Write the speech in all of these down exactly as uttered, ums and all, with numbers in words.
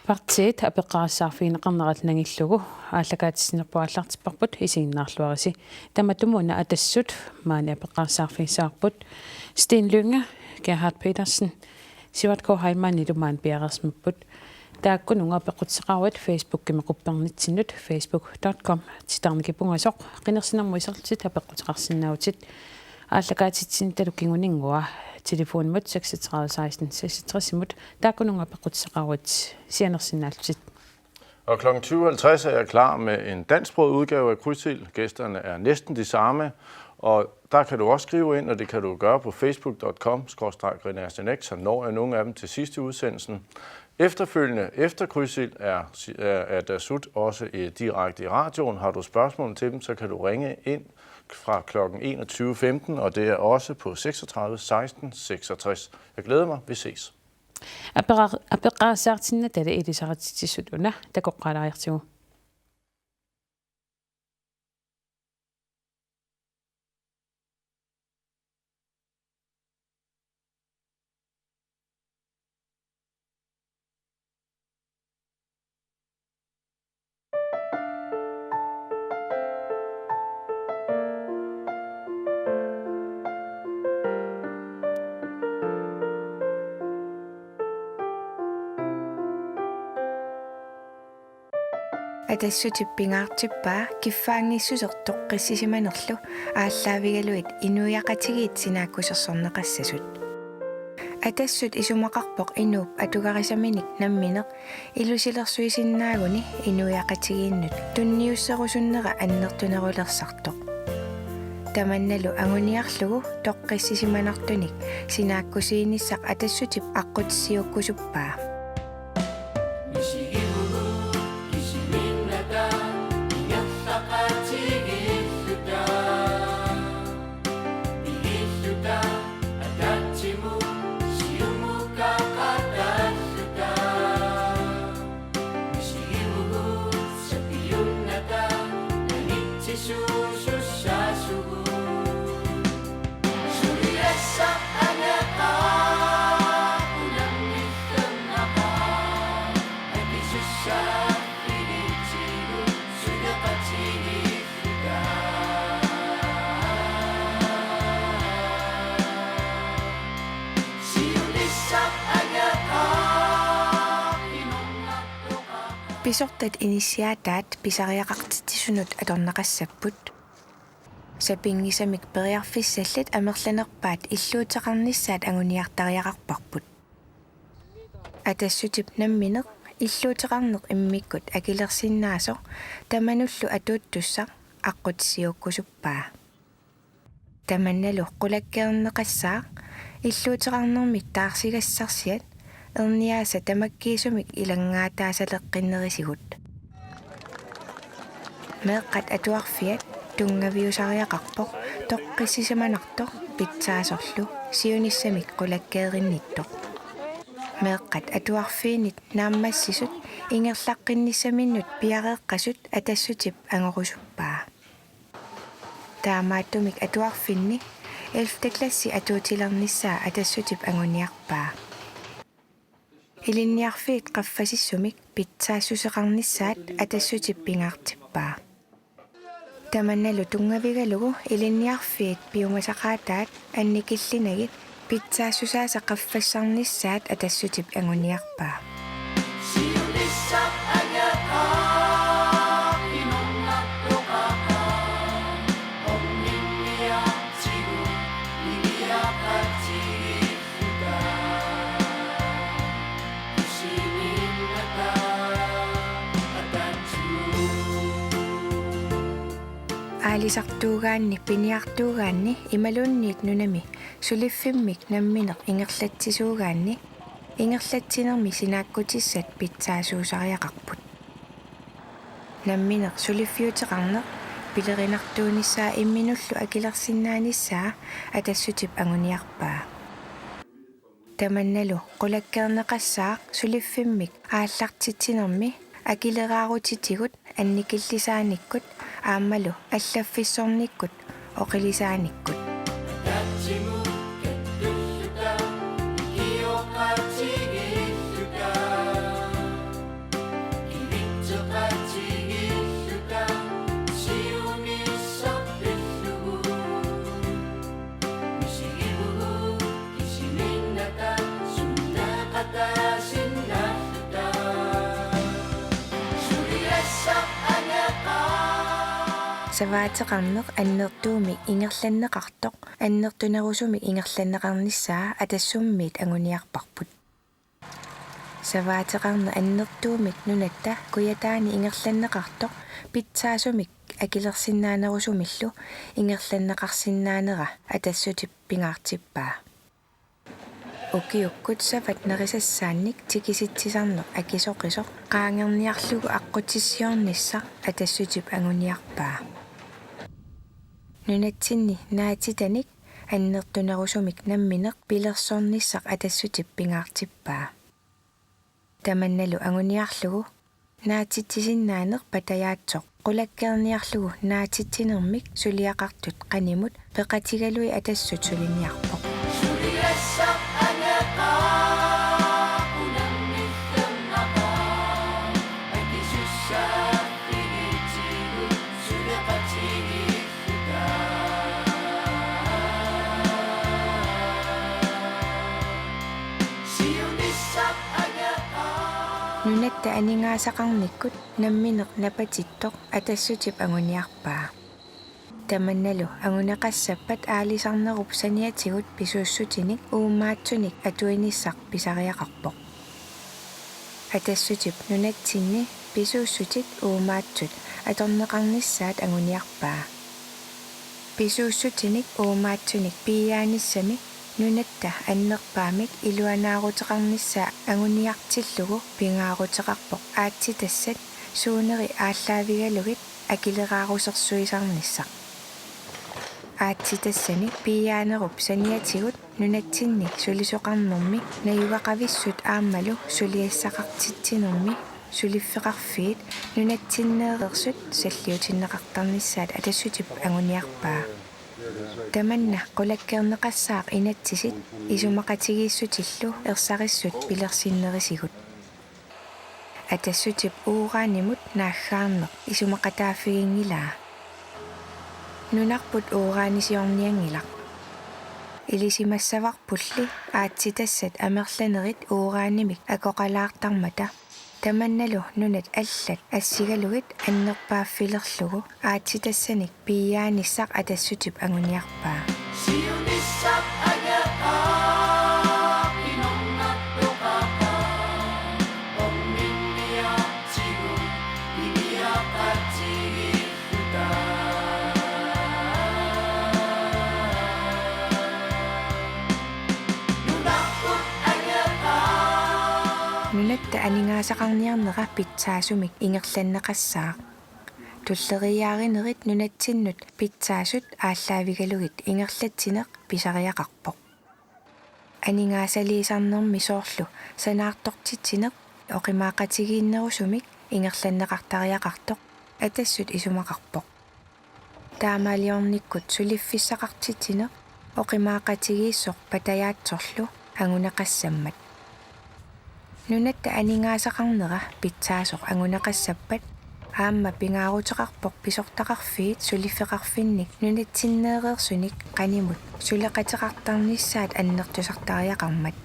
Partiit apeqqarissaarfigineqarnerat nangillugu aallakaatitsinerput aallartipparput, isiginnaarluarisi. Tamatumuuna Atassut maani apeqqarissaarfigissavarput. Steen Lynge, Gerhard Petersen, Sivert K. Heilmannilu maani piareersimapput. Taakkununnga apeqquteqaruit Facebookimi quppernitsinnut, facebook dot com titarnikipungasoq, qinersinermut iserlutit apeqquteqarsinnaavutit. Aallakaatitsinertalu kinguninngua telefonimut seksogtredive seksten seksogtres-imut taakkununnga apeqquteqaruit. Sianersinnaallutit. Og klokken tyve halvtreds er jeg klar med en dansksproget udgave af Krydsild. Gæsterne er næsten de samme, og der kan du også skrive ind, og det kan du gøre på facebook dot com skråstreg Grene Astenæk, så når jeg nogle af dem til sidst i udsendelsen. Efterfølgende, efter Krydsild, er, er, er Atassut også, øh, direkte i radioen. Har du spørgsmål til dem, så kan du ringe ind fra klokken enogtyve femten, og det er også på seksogtredive seksten seksogtres. Jeg glæder mig. Vi ses. Apeqqar-, apeqqarissaartinnatali ilisaritsitsisut una takoqqaalaariartigu. Atassutip pingaartippaa kiffaanngissuseq toqqissisimanerlu aallaavigalugit inuiaqatigiit sinaakkusersorneqassasut. Atassut isumaqarpoq inuup atugarisaminik nammineq ilusilersuisinnaaguni inuiaqatigiinnut tunniusserusunnera annertunerulersartoq. Tamannalu anguniarlugu toqqissisimanartunik sinaakkusiinissaq Atassutip aqqutissiuukkusuppaa. Pisortat inissiaataat pisariaqartitsisunut atorneqassapput. Sapinngisamik periarfissallit amerlanerpaat illuuteqarnissaat anguniartariaqarparput. Atassutip nammineq illuuteqarneq immikkut akilersinnaasoq tamanullu atuuttussaq aqqutissiuukkusuppaa. Tamannalu qulakkeerneqassaaq illuuteqarnermit taarsigassarsiat erniaasa tamakkiisumik ilanngaataasaleqqinnerisigut. Meeqqat atuarfiat tunngaviusariaqarpoq toqqissisimanartoq pitsaasorlu siunissamik qulakkeerinnittoq. Meeqqat atuarfiinnit naammassisut ingerlaqqinnissaminnut piareeqqasut Atassutip angorusuppaa. Taamaattumik atuarfinni ellevte klassi atuutilernissaa Atassutip anguniarpaa. Ilinniarfiit qaffasissumik pitsaassuseqarnissaat Atassutip pingaartippaa. Tamannalu tunngavigalugu ilinniarfiit piumasaqaataat annikillinagit pitsaassusaasa qaffassarnissaat Atassutip anguniarpaa. Aalisartuugaanni, piniartuugaanni imaluunniit nunami suliffimmik nammineq ingerlatsisuugaanni ingerlatsinermi sinaakkutissat pitsaasuusariaqarput. Nammineq suliffiuteqarneq pilerinartuunissaa imminullu akilersinnaanissaa Atassutip anguniarpaa. Tamannalu qulakkeerneqassaaq suliffimmik aallartitsinermi akileraarutitigut annikillisaanikkut aammalu allaffissornikkut oqilisaanikkut. Savaateqarneq annertuumik ingerlanneqartoq annertunerusumik ingerlanneqarnissaa Atassummiit anguniarparput. Savaateqarneq annertuumik nunatta kujataani ingerlanneqartoq pitsaasumik akilersinnaanerusumillu ingerlanneqarsinnaanera Atassutip pingaartippaa. Ukiukkut savat nerisassaannik tikisitsisarneq akisoqisoq qaangerniarlugu aqqutissiornissaq Atassutip anguniarpaa. Nunatsinni naatitanik annertunerusumik nammineq pilersornissaq Atassutip pingaartippaa. Tamannalu anguniarlugu naatitsisinnaaneq patajaatsoq qulakkeerniarlugu naatitsinermik suliaqartut qanimut peqatigalugit Atassut suliniarpoq. Nunatta aningaasaqarnikkut nammineq napatittoq Atassutip anguniarpaa. Tamannalu anguneqassappat aalisarnerup saniatigut pisuussutinik uummaatsunik atuinissaq pisariaqarpoq. Atassutip nunatsinni pisuussutit uumaatsut atorneqarnissaat anguniarpaa. Pisuussutinik uummaatsunik piiaanissami nunatta annerpaamik iluanaaruteqarnissaa anguniartillugu pingaaruteqarpoq aatsitassat suuneri aallaavigalugit akileraarusersuisarnissaq. Aatsitassanik piiaanerup saniatigut nunatsinni sulisoqarnermi najugaqavissut aammalu suliassaqartitsinermi suliffeqarfiit nunatsinneereersut salliutinneqartarnissaat Atassutip anguniarpaa. Tamanna qulakkeerneqassaaq inatsisit isumaqatigiissutillu ersarissut pilersinnerisigut. Atassutip uranimut naaggaarneq isumaqataaffiginngilaa. Nunarput uranisiornianngilaq. Ilisimassavarpulli aatsitassat amerlanerit uranimik akoqalaartarmata. Tamannalu nunat allat assigalugit annerpaaffilerlugu aatsitassanik piiaanissaq Atassutip anguniarpaa. Nunatta aningaasaqarniarnera pitsaasumik ingerlanneqassaaq. Tulleriiaarinerit nunatsinnut pitsaasut aallaavigalugit ingerlatsineq pisariaqarpoq. Aningaasaliisarnermi soorlu sanaartortitsineq oqimaaqatigiinnerusumik ingerlanneqartariaqartoq Atassut isumaqarpoq. Taamaaliornikkut suliffissaqartitsineq oqimaaqatigiissoq patajaatsorlu anguneqassammat. Nunatta aningaasaqarnera pitsaasoq anguneqassappat aamma pingaaruteqarpoq pisortaqarfiit suliffeqarfinnik nunatsinneereersunik qanimut suleqateqartarnissaat annertusartariaqarmat.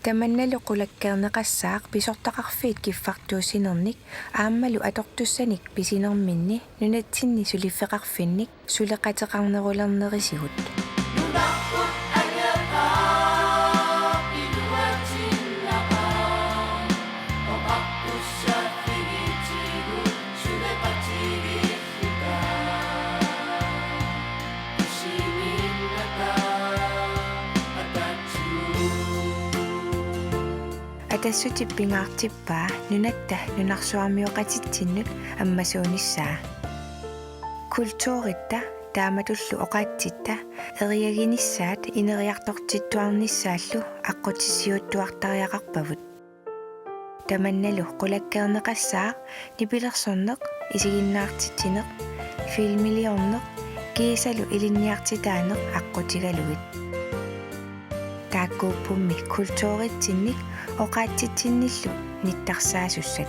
Tamannalu qulakkeerneqassaaq pisortaqarfiit kiffartuussinernik aammalu atortussanik pisinerminni nunatsinni suliffeqarfinnik suleqateqarnerulernerisigut. Atassutip pingaartippaa nunatta nunarsuarmioqatitsinnut ammasuunissaa. Kulturitta taamatullu oqaatsitta eriaginissaat ineriartortittuarnissaallu aqqutissiuuttuartariaqarpavut. Tamannalu qulakkeerneqassaaq nipilersorneq, isiginnaartitsineq, filmiliorneq kiisalu ilinniartitaaneq aqqutigalugit. Taakkuuppummi kulturitsinnik oqaatsitsinnillu nittarsaasussat.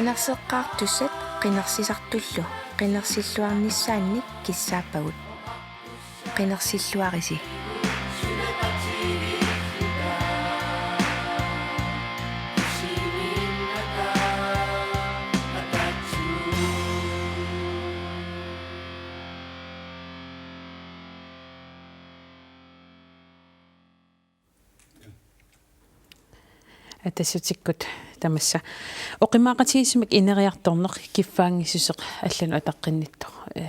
Qinerseqqaartussat qinersisartullu qinersilluarnissaannik kissaappagut. Qinersilluarisi. Atassutikkut tamassa. Oqimaaqatigiissumik ineriartorneq kiffaanngissuseq allanut ataqqinnittoq. Ee,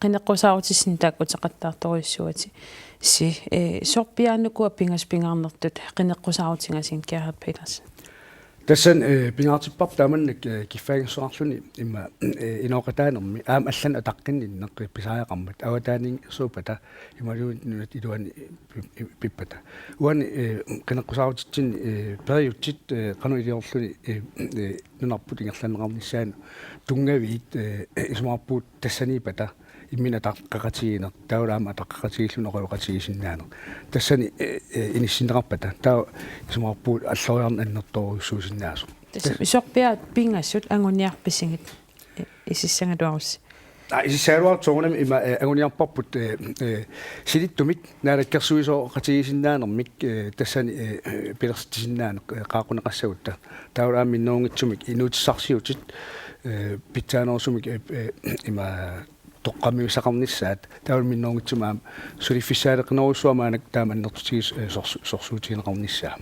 qineqqusaarutissat taakku uteqattaartorujussuuatit. Si, ee, sorpiaanukua pingasut pingaarnertut qineqqusaarutigisat Gerhard Petersen? Tassani, ee, pingaartipparput taamannak, ee, kiffaanngissuseqarluni immaqa, ee, inooqataanermi aamma allanut ataqqinninneq pisariaqarmat avataaninngersuuppata imaluunniit nunat iluani pi-, pi-, pippata. Uani, ee, qineqqusaarutitsinni, ee, periutsit, ee, qanoq iliorluni, ee, ee, nunarput ingerlanneqarnissaanut tunngaviit, ee, isumaqarpugut tassaniippata imminut ataqqeqatigiinneq, taavalu aamma ataqqeqatigiilluni oqaloqatigisinnaaneq. Tassani, ee, ee, inissinneqarpata. Taava isumaqarpugut alloriarneq annertoorujussuusinnaasoq. Tassa sorpiaat pingasut anguniarpisigit, ee, isissagaluarussi. Aa, isissagaluarut soorunami ima, ee, anguniarparput, ee, ee, silittumik naalakkersuisooqatigisinnaanermik, ee, tassani, ee, ee, pilersitsisinnaaneq, ee, qaaqquneqassagutta. Taavalu aamma minnerunngitsumik inuutissarsiutit, ee, pitsaanerusumik, ee, ee, ima toqqammiussaqarnissaat. Taavalu minnerunngitsumik aamma suliffissaaleqinerujussuaq maannakkut taama annertutigisut, ee, sorsu-, sorsuutigineqarnissaa.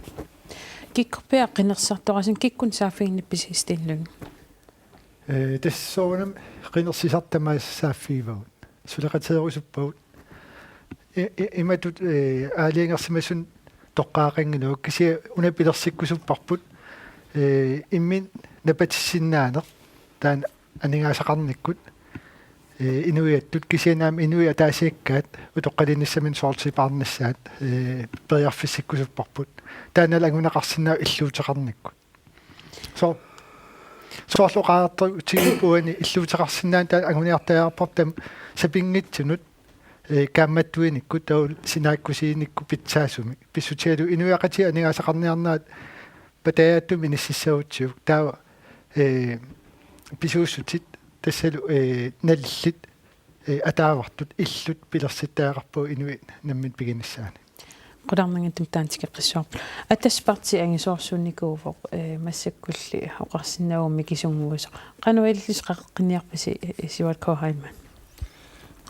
Kikkorpiaq qinersisartoqarsinnaavat, kikkunnut saaffiginnippisi Steen Lynge? Ee, tassa soorunami qinersisartut tamaasa saaffigivagut. Suleqateerusuppagut. I-, i-, imatut, ee, aalajangersimasunut toqqaaqanngilagut. Kisianni una pilersikkusupparput, ee, imminut napatissinnaaneq taanna aningaasaqarnikkut, ee, inuiattut kisianni aamma inuit ataasiakkaat utoqqalinissaminut soorlu sipaarnissaat, ee, periarfissikkusupparput. Taannalu anguneqarsinnaavoq illuuteqarnikkut. So-, soorlu oqariartuutigivugut uani illuuteqarsinnaaneq taanna anguniartariaqarparput taama sapinngitsunut, ee, kaammattuinikkut taavalu sinaakkusiinikkut pitsaasumik. Pissutigalugu inuiaqatigiit aningaasaqarniarnerat patajaatsumik inississagutsigu. Taava, ee, pisuussutit tassalu, ee, nalillit, ee, ataavartut illut pilersittariaqarpagut inuit namminneq piginissaanni. Qularnanngitsumik taanna tikeqqissavarput. Atassut partii angisoorsuunnikuuvoq, ee, massakkulli oqarsinnaavugut mikisunnguusoq. Qanoq ilillusi qaqeqqinniarpisi, ee, Simon K. Heilmann?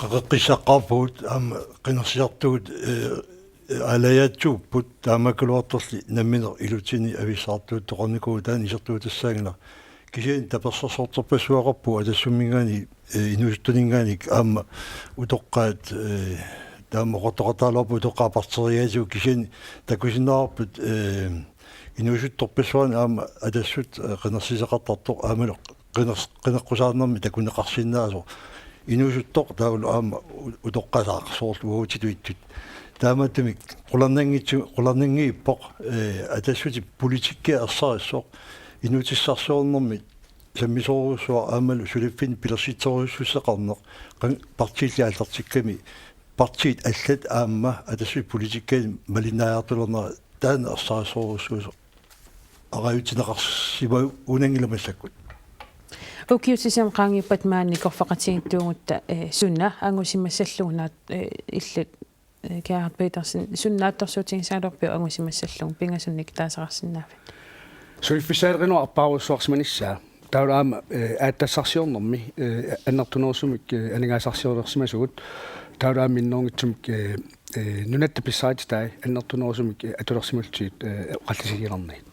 Qaqeqqissaqqaarpugut aamma qinersisartugut, ee, aalajaatsuupput taamaakkaluartorli namminneq ilutsinni avissaartuuttoqarnikuuvoq taanna isertuutassaanngilaq. Kisianni tapersersorterpassuaqarpoq Atassumminngaanniit, ee, inuusuttuninngaanniit aamma utoqqaat, ee, taama oqartoqartaraluarpoq utoqqaat partiiaatigut kisianni takusinnaavarput, ee, inuusuttorpassuarni aamma Atassut, ee, qinersisaqartartoq aammalu qiners-, qineqqusaarnermi takuneqarsinnaasoq. Inuusuttoq taavalu aamma u-, utoqqasaaq soorlu uagutsitut ittut. Taamaattumik qularnanngitsu-, qularnanngiippoq, ee, Atassutit politikkiat ersarissoq. Inuutissarsiornermi sammisoorujussuaq aammalu suliffinnik pilersitsorujussuussuseqarneq qan-, partiilli aallartikkami partiit allat aamma Atassutit politikkianik malinnaajartulernerat taanna ersarissorujussuusoq arajutsineqarsimavunanngilaq massakkut. Ukiut sisamat qaangiuppata maani korfaqatigiittuugutta, ee, suna angusimassallugu naat-, ee, illit, ee, Gerhard Petersen, suna naatsorsuutigisagaluarpiuk angusimassallugu, pingasunnik taasaqarsinnaaviuk? Suliffissaaleqinerup apparujussuarsimanissaa. Taavalu aamma, ee, aatsitassarsiornermi, ee, annertunerusumik, ee, aningaasarsiorsimasutut. Taavalu aamma minnerunngitsumik, ee, ee, nunatta pissarititaat annertunerusumik, ee, atulersimallutigit, ee, oqallisigiinnarnagit.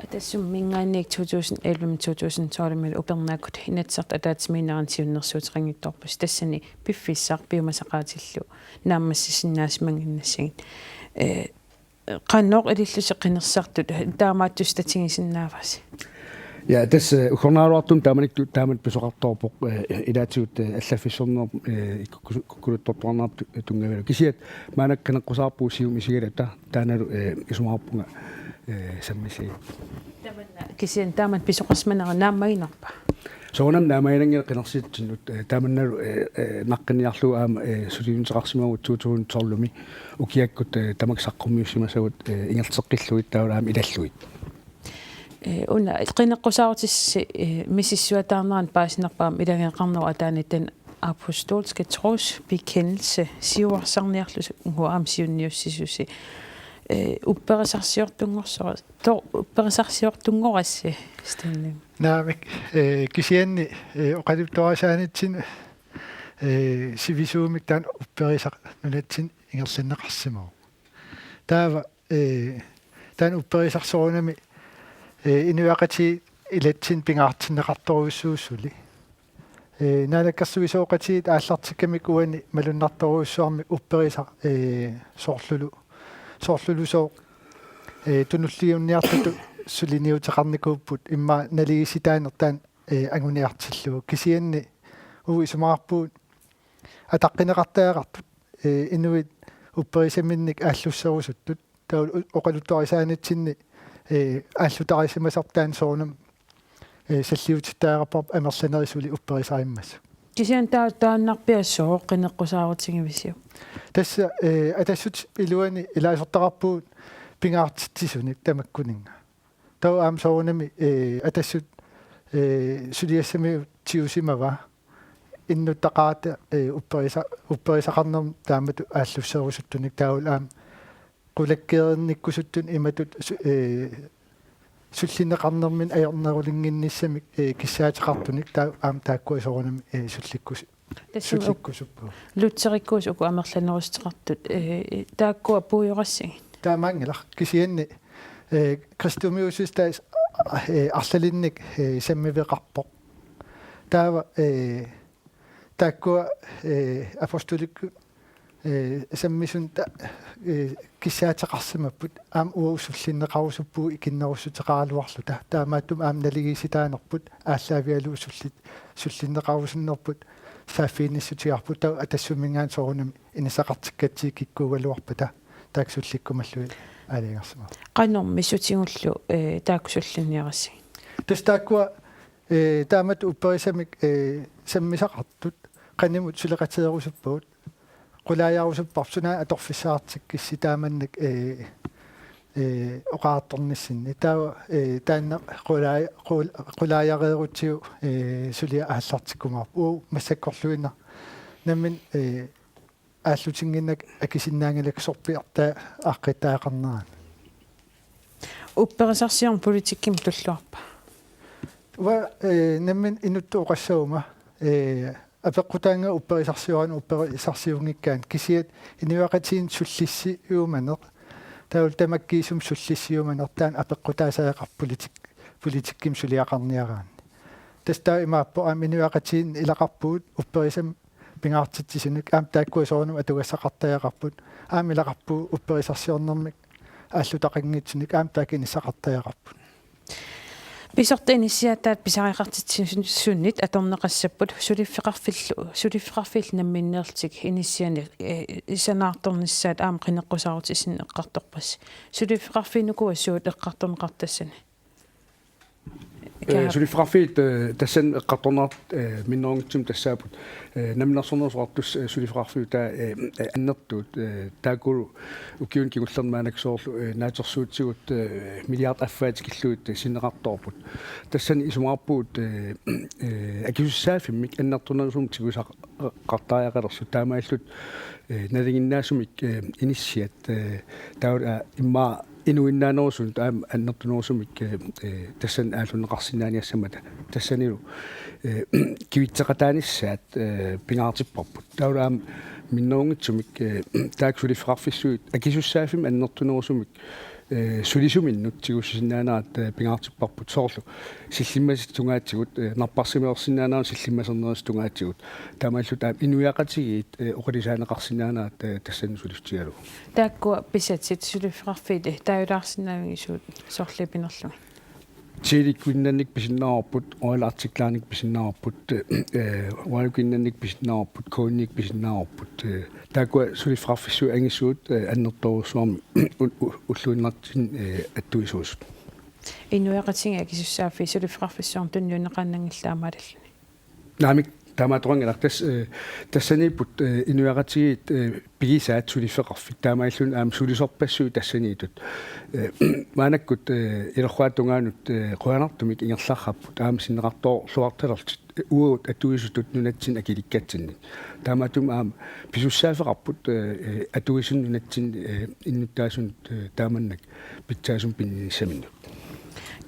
Atassumminngaanniit to tusind elleve to tusind tolv upernaakkut Inatsisartut ataatsimiinnerani siunnersuuteqanngitsoorpusi, tassani piffissaq piumasaqaatillu naammassisinnaasimannginnassagit. Ee, qanoq ilillusi qinersisartut taamaattussat tatigisinnaavasi? Ja, tassa, ee, uggornaraluartumik taamanikkut taamatut pisoqartoorpoq, ee, ilaatigut, ee, allaffissornerup, ee, ikkukku-, kukkuluttortuarnerata tu-, tunngavigalugu. Kisianni maannakkut qineqqusaarpugut Siumup isigalugit taannalu, ee, isumaqarpunga, ee, sammissagipput. Tamanna, kisianni taamatut pisoqarsimanera naammaginarpa? Soorunami naammaginanngilaq qinersitsinnut, ee, taamannalu, ee, ee, naqqinniarlugu aamma, ee, suliniuteqarsimavugut to tusind tolvimi ukiakkut, ee, tamakku saqqummiussimasagut, ee, ingerlateqqillugit taavalu aamma ilallugit. Eh, una qineqqusaarutissat, eh, misissuataarnerannut paasinerpaamik ilageeqarnerup ataani den apostolske trosbekendelse siuarsarniarlunnguamik siunniussisusi. Eh, upperisarsiortunngorsoras-, to-, upperisarsiortunngorassi, Stanley. Naamik, eh, kisianni, eh, oqaluttuarisaanitsinnut, eh, sivisuumik taanna upperisaq nunatsinni ingerlanneqarsimavoq. Taava, eh, taanna upperisaq soorunami, eh, inuiaqatigiit ilatsinnut pingaartinneqartorujussuuvoq suli. Eh, naalakkersuisooqatigiit aallartikkamikku uani malunnartorujussuarmik upperisaq, eh, soorlulu, soorlulusooq, eh, tunulliunniartutut suliniuteqarnikuupput immaqa naligiissitaaneq taanna, eh, anguniartillugu. Kisianni uagut isumaqarpugut ataqqineqartariaqartut, eh, inuit upperisaminnik aallusserusuttut, taava u-, oqaluttuarisaanitsinni, eh, aallutarisimasarput taanna soorunami, eh, salliutittariaqarparput amerlanerit suli upperisarimmata. Kisianni taa-, taannarpiaq sooq qineqqusaarutigivisiuk? Tassa, eh, Atassutip iluani ilaasortaqarpugut pingaartitsisunik tamakkuninnga. Taava aamma soorunami, eh, Atassut, eh, suliassamiuk tigusimavaa. Innuttaqarata, eh, upperisa-, upperisaqarnermut taamatut aallusserusuttunik taavalu aamma qulakkeerinnikkusuttunik imatut su-, eh, sullinneqarnerminnik ajornerulinnginnissamik, eh, kissaateqartunik taava aamma taakkua soorunami, eh, sullikkus-, Tassami uk-, sullikkusuppugut. Lutherikkuusut uku amerlanerussuteqartut, eh, taakkua puigorassigit? Taamaanngilaq. Kisianni, eh, kristumiussuseq taanna, eh, arlalinnik, eh, sammiveqarpoq. Taava, eh, taakkua, eh, apostolikkut, eh, sammisunik ta-, eh, kissaateqarsimapput aamma uagut sullinneqarusuppugut ikinnerussuteqaraluarluta. Taamaattumik aamma naligiissitaanerput aallaavigalugu sullit-, sullinneqarusunnerput saaffiginnissutigaarput, taava Atassuminngaanniit soorunami inissaqartikkatsigit kikkuugaluarpata taakku sullikkumallugit aalajangersimavoq. Qanormi sutigullu, eh, taakku sullinniarassigit? Tassa taakkua, eh, taamatut upperisamik, eh, sammisaqartut qanimut suleqateerusuppagut, qulaajarusupparput sunaana atorfissaqartikkissi taamannak, eh, eh, oqariartornissinni. Taava, eh, taanna qulaa-, qul-, qulaajareerutsigu, eh, suliaq aallartikkumaarpoq. Uagut massakkorluinnaq nammineq, eh, aallutinnginnakku akisinnaanngilakka sorpiartaa aaqqiittariaqarnerani. Upperisarsiorneq politikkimut tulluarpa? Uanga, eh, nammineq inuttut oqassaguma, eh, apeqqutaannga upperisarsiorneq, upperisarsiunngikkaanni, kisianni inuiaqatigiinni sullissiumaneq, taavalu tamakkiisumik sullissiumaneq taanna apeqqutaasariaqarpoq politik-, politikkimik suliaqarniaraanni. Tassa taava imaappoq aamma inuiaqatigiinni ilaqarpugut upperisamik pingaartitsisunik, aamma taakkua soorunami atugassaqartariaqarput, aamma ilaqarpugut upperisarsiornermik aallutaqanngitsunik, aamma taakku inissaqartariaqarput. Pisortat inissiaataat pisariaqartitsisunnit atorneqassapput, suliffeqarfillu, suliffeqarfiillu namminneerlutik inissianik, eh, sanaartornissaat aamma qineqqusaarutissat eqqartorpassi. Suliffeqarfiit ukua suut eqqartorneqartassani? Eh, suliffeqarfiit, eh, tassani eqqartornerat, eh, minnerunngitsumik tassaapput, eh, Namminersornerullutik Oqartussat, eh, suliffeqarfiup taava, eh, eh, annertuut, eh, taakkulu ukiuni kingullerni maannakkut soorlu, eh, naatsorsuutigut, eh, milliard affaa tikillugit, eh, sinneqartoorput. Tassani isumaqarpugut, eh, eh, akisussaaffimmik annertunerusumik tigusaqartariaqalersut taamaalillutik, eh, nalinginnaasumik, eh, inissiat, eh, taava, eh, immaqa inuinnaanerusunut aamma annertunerusumik, eh, eh, tassani aallunneqarsinnaaniassammata. Tassanilu, eh, kivitseqataanissaat, eh, pingaartipparput. Taavalu aamma minnerunngitsumik, eh, taakku suliffeqarfissuit akisussaaffimmik annertunerusumik, eh, sulisuminnut tigusisinnaanerat, eh, pingaartipparput, soorlu sillimmassat tungaatigut, eh, napparsimmaveersinnaanerat sillimmasernerit tungaatigut. Taamaalillutik aamma inuiaqatigiit, eh, oqalusaaneqarsinnaanerat, eh, tassani sulissutigalugu. Taakkua pisatit suliffeqarfiit, eh, taajulaarsinnaavigit suut sorliit pinerlugit? Tele Greenlandit pisinnaavarput, Royal Arctic Line-it pisinnaavarput, eh, Royal Greenlandit pisinnaavarput, K N I-t pisinnaavarput, eh, taakkua suliffeqarfissuit angisuut, eh, annertoorujussuarmik u-, u-, ulluinnarni, eh, attuisuusut. Inuiaqatigiit akisussaaffiit suliffeqarfissuarnut tunniunneqaannanngillat aamma alalluni. Naamik, Taamaattoqanngilaq tas-, eh, tassaniipput, eh, inuiaqatigiit, eh, pigisaat suliffeqarfik. Taamaalilluni aamma sulisorpassuit tassaniittut. Eh, maannakkut, eh, ilorraap tungaanut, eh, qujanartumik ingerlarparput aamma sinneqartoorluartalerlutik, eh, uagut atuisutut nunatsinni akilikkatsinnik. Taamaattumik aamma pisussaaffeqarput, eh, eh, atuisunut nunatsinni, eh, innuttaasunut, eh, taamannak pitsaasumik pinnissaminnut.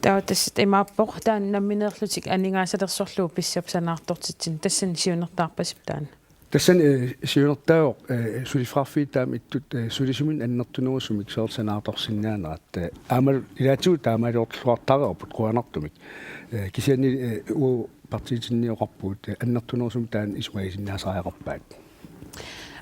Taava tassa imaappoq taanna nammineerlutik aningaasalersorlugu pissappat sanaartortitsinni, tassani siunertaarpasippoq taanna? Tassani, eh, siunertaavoq, eh, suliffeqarfiit taama ittut, eh, sulisuminnut annertunerusumik soorlu sanaartorsinnaanerat, eh, aammalu ilaatigut taamaaliorluartariaqarput qujanartumik. Eh, kisianni, eh, uagut partiitinni oqarpugut, eh, annertunerusumik taanna isumagisinnaasariaqarpaat.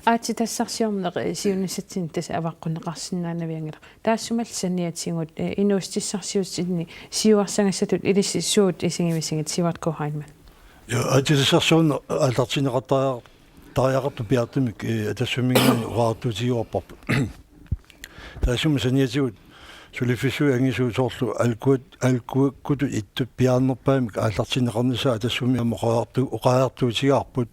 Aatsitassarsiorneq, eh, siunissatsinni tassa avaqqunneqarsinnaanavianngilaq. Taassumalu saniatigut, eh, inuussutissarsiutitsinni siuarsagassatut ilissi suut isigivisigit, Sivert K. Heilmann? Ja, aatsitassarsiorneq aallartinneqartariaqartoq piaartumik, eh, Atassumminngaanniit oqariartuutigiuarparput. Taassuma saniatigut suliffissuit angisuut soorlu alkuat-, alkuakkutut ittut piaarnerpaamik aallartinneqarnissaat Atassummi aamma oqariartu-, oqariartuutigaarput.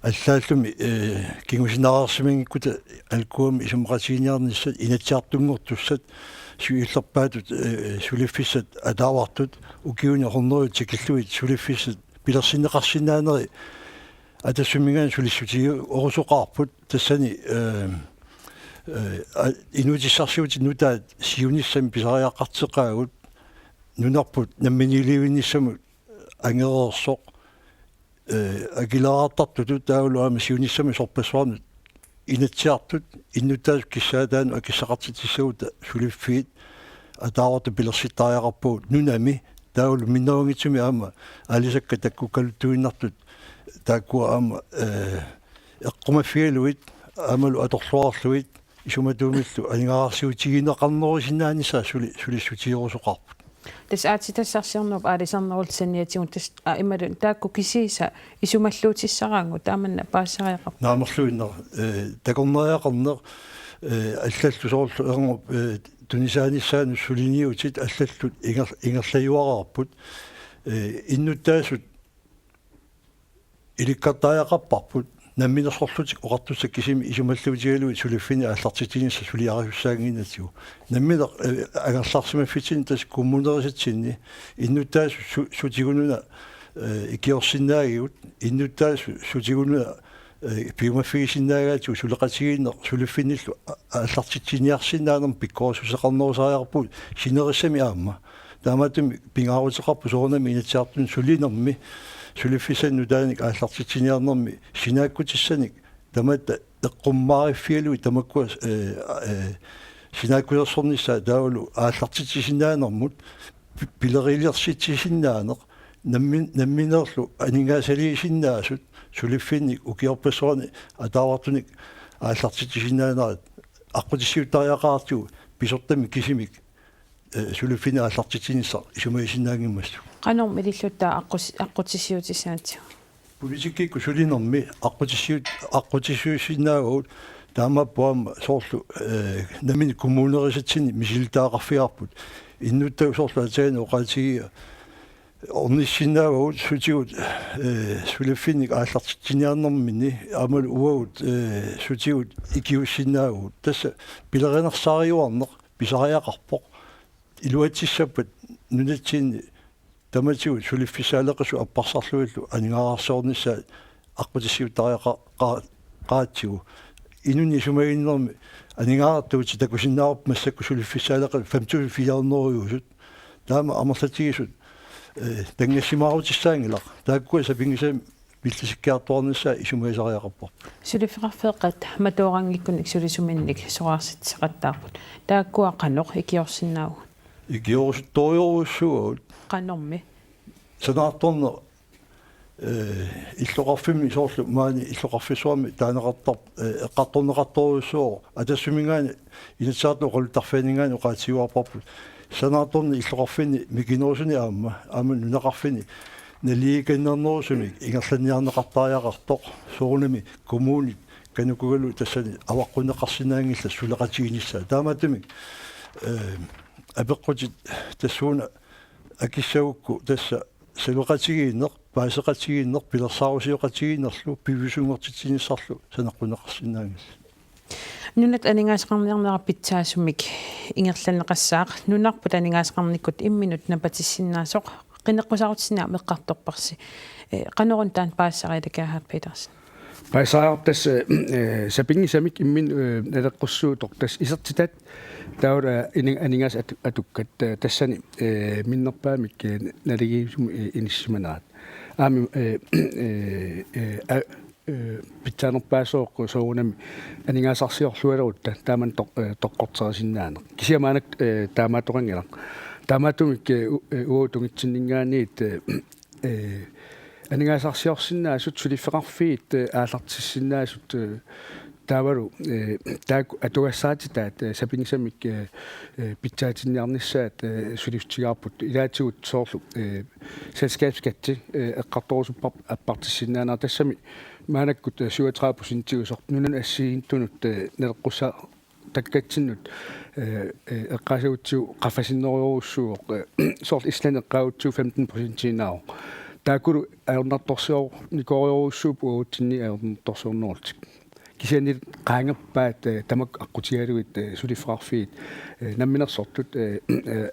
Allaallumi, eh, kingusinaarsimanngikkutta alkuami isumaqatigiinniarnissat Inatsisartunngortussat, siullerpaatut, eh, suliffissat ataavartut, ukiuni hundredet tikillugit suliffissat pilersinneqarsinnaaneri Atassumminngaanniit sulissutigerusupput. Tassani, eh, eh, a-, inuutissarsiutit nutaat siunissami pisariaqarteqaagut, nunarput namminiilivinnissamut angereersoq, eh, akileraartartutut taavalu aamma siunissami sorpassuarnut Inatsisartut innuttaasut kissaataannut akissaqartitsissagutta suliffiit ataavartut pilersittariaqarpagut nunami, taavalu minnerunngitsumik aamma aalisakkat takkukkaluttuinnartut taakkua aamma, eh, eqqumaffigalugit aammalu atorluarlugit isumatuumillu aningaasarsiutigineqarnerusinnaanissaat suli-, sulissutigerusupput. Tassa aatsitassarsiornerup aalisarnerullu saniatigut tassa, aa, imaluunniit taakku kisiisa isumalluutissaraangat taamanna paasisariaqarpa? Naamerluinnaq, eh, takornariaqarneq, eh, allallu soorlu ernup, eh, tunisaanissaanut suliniutit allallu inger-, ingerlajuaraarput. Eh, innuttaasut ilikkartariaqarparput namminersorlutik oqartussat kisimik isumalluutigalugit suliffinnik aallartitsinissaq suliarisussaannginnatsigu. Nammineq, eh, angerlarsimaffitsinni tassa kommunerisatsinni innuttaasut su-, sutigununa, eh, ikiorsinnaagigut, innuttaasut sutigununa, eh, piumaffigisinnaagaatigut suleqatigiinneq suliffinnillu a-, aallartitsiniarsinnaanermut pikkorissuseqarnerusariaqarpugut sinerissami aamma. Taamaattumik pingaaruteqarpoq soorunami Inatsisartuni sulinermi suliffissanik nutaanik aallartitsiniarnermi sinaakkutissanik tamatta eqqummaariffigalugit tamakkua, eh, eh, sinaakkusersornissaat taavalu aallartitsisinnaanermut pi-, pilerilersitsisinnaaneq nammin-, nammineerlu aningaasaliisinnaasut suliffinnik ukiorpassuarni ataavartunik aallartitsisinnaanerat aqqutissiuuttariaqaratsigu pisortamik kisimik, eh, suliffinnik aallartitsinissaq isumagisinnaanngimmassuk. Qanormi ililluta aqqus-, aqqutissiuutissagatsigu? Politikkikkut sulinermi aqqutissiuut-, aqqutissiuussinnaavagut taamaappoq aamma soorlu, eh, nammineq kommunerisatsinni misilittagaqarfigaarput. Innuttaasut soorlu aatsaannguaq oqaatigiga ornissinnaavagut sutigut, eh, suliffinnik aallartitsiniarnerminni aammalu uagut, eh, sutigut ikiuussinnaavagut. Tassa pilerinarsaariuarneq pisariaqarpoq. Iluatsissappat nunatsinni tamatigut suliffissaaleqisut apparsarlugillu aningaasarsiornissaat aqqutissiuuttariaqa-, qa-, qaratsigu. Inunnik isumaginninnermi aningaasartuutit takusinnaavarput massakkut suliffissaaleqisut fem tusind fire hundrede-usut. Taama amerlatigisut, eh, tanngassimaarutissaanngilaq. Taakkua sapinngisamik millisikkiartuaarnissaat isumagisariaqarparput. Suliffeqarfeeqqat matooranngikkuni sulisuminnik soraarsitseqattaarput. Taakkua qanoq ikiorsinnaavugut? Ikiorusuttorujorujussuuagut. Qanormi? Sanaartorneq, eh, illoqarfimmi soorlu maani illoqarfissuarmi taaneqartar-, eh, eqqartorneqartorujussuuvoq. Atassumminngaanniit Inatsisartut oqaluttarfianinngaanniit oqaatigiuarparput. Sanaartorneq illoqarfinni mikinerusuni aamma, aamma nunaqarfinni naligiikannernerusumik ingerlanniarneqartariaqartoq, soorunami kommunit qanikugalu tassani avaqqunneqarsinnaanngillat suleqatiginissaat. Taamaattumik, eh, apeqqutit tassuuna akissagukku tassa suleqatigiinneq, paaseqatigiinneq, pilersaarusioqatigiinnerlu piviusunngortitsinissarlu saneqqunneqarsinnaanngilaq. Nunat aningaasaqarniarnerat pitsaasumik ingerlanneqassaaq, nunarput aningaasaqarnikkut imminut napatissinnaasoq qineqqusaarutsinni aamma eqqartorparsi. Eh, qanoruna taanna paasisarialakaahat, Petersen? Paasisariaqarpoq tassa, eh, sapinngisamik imminut, eh, naleqqussuutoq tassa isertitat taava, eh, ini-, aningaasat atu-, atukkat, eh, tassani, eh, minnerpaamik, eh, naligiisumik, eh, inissisimanerat. Aamma, eh, eh, eh, a-, eh, pitsaanerpaasooq soorunami aningaasarsiorlualerutta taamani toq-, eh, toqqorterisinnaaneq. Kisianni maannakkut, eh, taamaattoqanngilaq. Taamaattumik, eh, u-, eh, uagut tungitsinninngaanniit, eh, eh, aningaasarsiorsinnaasut suliffeqarfiit, eh, aallartissinnaasut, eh, taavalu, eh, taakku atugassarititaat, eh, sapinngisamik, eh, eh, pitsaatinniarnissaat, eh, sulissutigaarput ilaatigut soorlu, eh, selskabsskatti, eh, eqqartorusuppar-, appartissinnaanerat tassami maannakkut, eh, syvogtredive procentiusoq nunanut assigiinngitsunut, eh, naleqqussaartakkatsinnut, eh, eh, eqqaasagutsigu qaffasinnerujorujussuuvoq, eh, soorlu Islandip eqqaagutsigu femten procentiinnaavoq. Taakkulu ajornartorsiornikoorujorujussuupput uagutsinni ajornartorsiornerullutik. Kisianni qaangerpaat, eh, tamakku aqqutigalugit, eh, suliffeqarfiit, eh, namminersortut, eh, eh,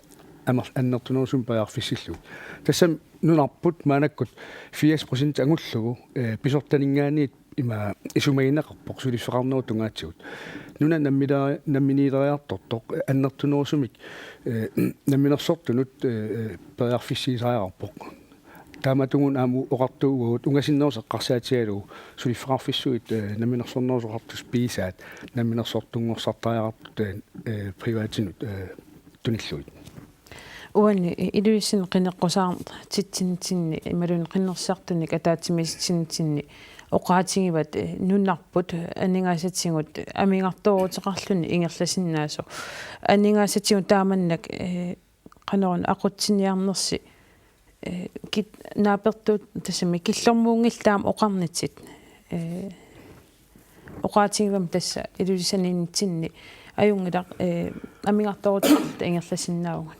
amer-, annertunerusumik periarfissillugit. Tassami nunarput maannakkut firs procent angullugu, eh, pisortaninngaanniit ima isumagineqarpoq suliffeqarnerup tungaatigut. Nuna nammilea-, namminiileriartortoq, eh, annertunerusumik, eh, namminersortunut, eh, eh, periarfissiisariaqarpoq. Taamaattugut aamma oqartuuvugut ungasinnerusoq eqqarsaatigalugu suliffeqarfissuit, eh, namminersornerusoqartut pigisaat namminersortunngorsartariaqartut, eh, eh, privatinut, eh, tunillugit. Uani Ilulissani qineqqusaartitsinissinni imaluunniit qinersisartunik ataatsimiisitsinitsinni oqaatigivat, eh, nunarput aningaasatigut amigartooruteqarluni ingerlasinnaasoq. Aningaasatigut taamannak, eh, qanoruna aqutsiniarnersi, eh, kit-, naapertuut tassami killormuunngillat taama oqarnitit, eh, oqaatigivammi tassa Ilulissaniinnitsinni ajunngilaq, eh, amigartooruteqarluta ingerlasinnaavugut.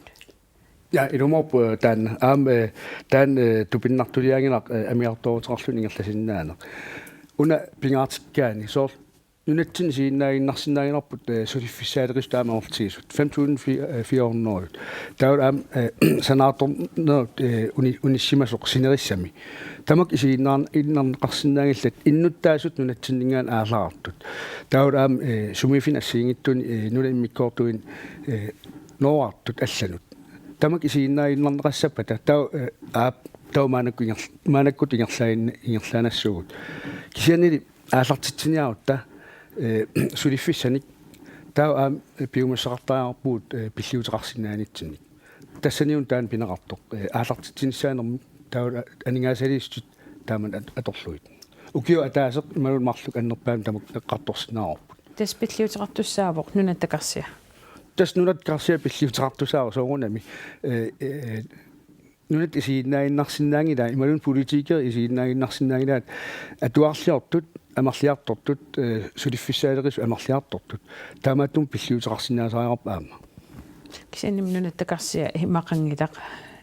Ja, ilumoorpoq, eh, taanna. Aamma, eh, taanna, eh, tupinnartuliaanngilaq, eh, amigartooruteqarluni ingerlasinnaaneq. Una pingaartikkaanni soorlu nunatsinni isiginnaaginnarsinnaanngilarput, eh, suliffissaaleqisut aamma amerlatigisut. Fem tusind fire hundrede. Taava aamma, eh, sanaartornerup, eh, uni-, unissimasoq sinerissami. Tamakku isiginnaar-, innarneqarsinnaanngillat innuttaasut nunatsinninngaanniit aallartut. Taava aamma, eh, sumiiffinni assigiinngitsunik, eh, nunap immikkoortuini, eh, nooraartut allanut. Tamakku isiginnaaginnarneqassappata, taava, eh, aap, taava maannakkut inger-, maannakkut ingerlaanna-, ingerlaannassuugut. Kisiannili aallartitsiniarutta, eh, suliffissanik, taava aamma piumassuseqartariaqarpugut, eh, pilliuteqarsinnaanitsinnik. Tassaniuna taanna pineqartoq, eh, aallartitsinissaanermik taava aningaasaliissutit taama at-, atorlugit. Ukioq ataaseq imaluunniit marluk annerpaamik tamakku eqqartorsinnaavarput. Tassa pilliuteqartussaavoq Nunatta Karsia? Tassa Nunatta Karsia pilliuteqartussaavoq soorunami, eh, eh, nunatta isiginnaaginnarsinnaanngilaat, imaluunniit politikerit isiginnaaginnarsinnaanngilaat, atuarliortut amerliartortut, eh, suliffissaaleqisut amerliartortut. Taamaattumik pilliuteqarsinnaasariaqarpoq aamma. Kisiannimi Nunatta Karsia imaqanngilaq,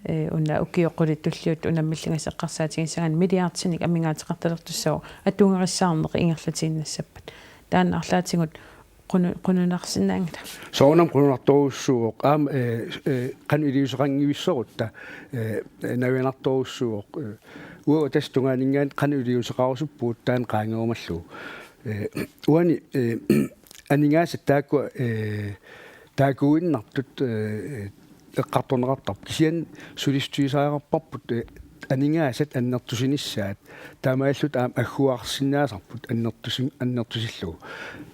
eh, una ukioq qulit tulliuttut unammilligassat eqqarsaatigissagaanni milliardinik amigaateqartalertussaasoq atugarissaarneq ingerlatiinnassappat. Taanna arlaatigut qunu-, qununarsinnaanngilaq. Soorunami qununartorujussuuvoq. Aamma, eh, eh, qanoq iliuuseqanngivissorutta, eh, eh, navianartorujussuuvoq. Eh, uagut tassa tungaaninngaanniit qanoq iliuuseqarusuppugut taanna qaangerumallugu. Eh, uani, eh, aningaasat taakku, eh, taakkuinnartut, eh, eqqartorneqartarput. Kisianni sulissutigisariaqarparput, eh, aningaasat annertusinissaat. Taamaalilluta aamma agguarsinnaasarput annertusin-, annertusillugu.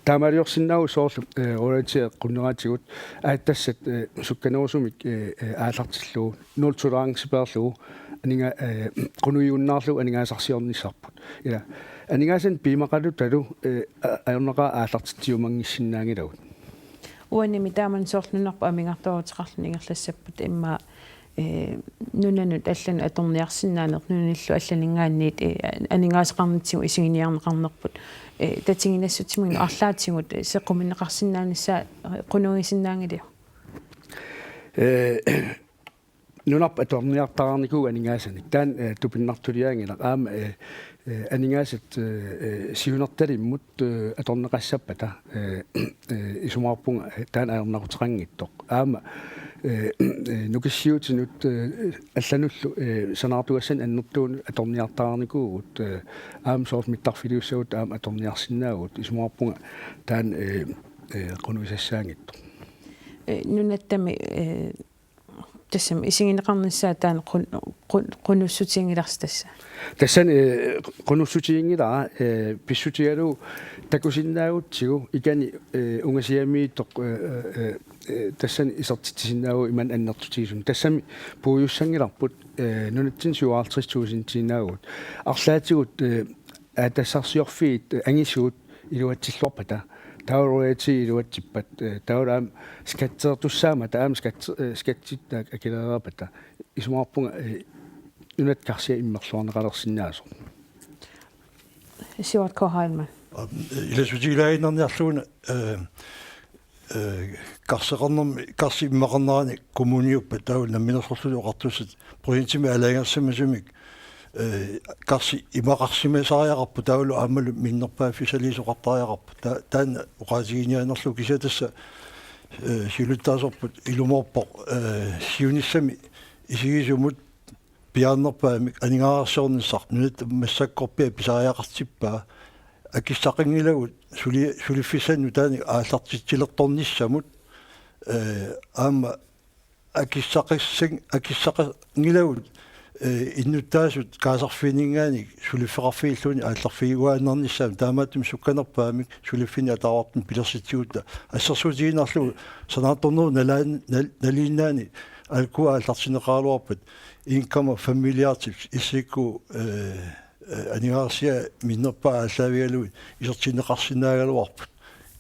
Taamaaliorsinnaavugut soorlu, eh, royalty eqqunneratigut aatsitassat, eh, sukkanerusumik, eh, eh, aallartillugu, nul tolerance peerlugu, aninga-, eh, qunugiunnaarlugu aningaasarsiornissarput. Ila, aningaasanik piumaqalutalu, eh, a-, ajornaqaaq aallartitsiumanngissinnaanngilagut. Uanimi taamani soorlu nunarput amigartooruteqarluni ingerlassapput immaqa, eh, nunanut allanut atorniarsinnaaneq nunanillu allaninngaanniit, eh, aningaasaqarnitsigut isiginiarneqarnerput, eh, tatiginassutsiminnut arlaatigut, eh, sequminneqarsinnaanissaa, eh, qunugisinnaanngiliuk? Eh, Nunarput atorniartaraarnikuuvoq aningaasanik. Taanna, eh, tupinnartuliaanngilaq aamma, eh, eh, aningaasat, eh, eh, siunertalimmut, eh, atorneqassappata, eh, eh, isumaqarpunga, eh, taanna ajornaquteqanngitsoq. Aamma, eh, eh, nukissiuutinut, eh, allanullu, eh, sanaartugassanik annertuunut atorniartaraarnikuuvugut, eh, aamma soorlu mittarfiliussagutta aamma atorniarsinnaavugut. Isumaqarpunga taanna, eh, eh, qunugisassaanngitsoq. Eh, nunattami, eh, tassami isigineqarnissaa taanna qun-, qun-, qunussutiginngilarsi tassa. Tassani, eh, qunussutiginngilara, eh, pissutigalugu takusinnaagutsigu ikani, eh, ungasiamiittoq, eh, eh, eh, eh, tassani isertitsisinnaavugut imannak annertutigisumik. Tassami puigussanngilarput, eh, nunatsinni syvoghalvtreds tusindiinnaavugut. Arlaatigut, eh, aa, tassarsiorfiit, eh, angisuut iluatsilluarpata. Taava royalty iluatsippat, eh, taava aamma skatteertussaammata, aamma skatte-, eh, skattit taakku akilereerpata. Isumaqarpunga, eh, nunatta karsia immerluarneqalersinnaasoq. Siuartko Heilmann. Am, ilassutigilaannarniarlugu, eh, eh, karseqarnermi, karsi immaqarnerani kommuniuppat taava Namminersorlutik Oqartussat procentimik aalajangersimasumik, eh, karsi imaqarsimasariaqarput taavalu aammalu minnerpaaffissaliisoqartariaqarput. Ta-, taanna oqaatiginiaanerlugu kisianni tassa, eh, siulittaasorput ilumoorpoq, eh, siunissami isigisumut piaarnerpaamik aningaasarsiornissaq nunatta massakkorpiaq pisariaqartippaa. Akissaqanngilagut suli-, suliffissanut nutaanik aallartitsilertornissamut, eh, aamma akissaqassan-, akissaqanngilagut, eh, innuttaasut kaasarfiininngaanniit suliffeqarfiilluunniit aallarfigiuaannarnissaanut, taamaattumik sukkanerpaamik suliffinnik ataavartumik pilersitsigutta. Assersuutigiinnarlugu sanaartornerup nalaan-, nal-, naliinnaani alkua aallartinneqaraluarpat en komma fem milliardit issikkuu, eh, eh, aningaasarsiat minnerpaat aallaavigalugit isertinneqarsinnaagaluarput.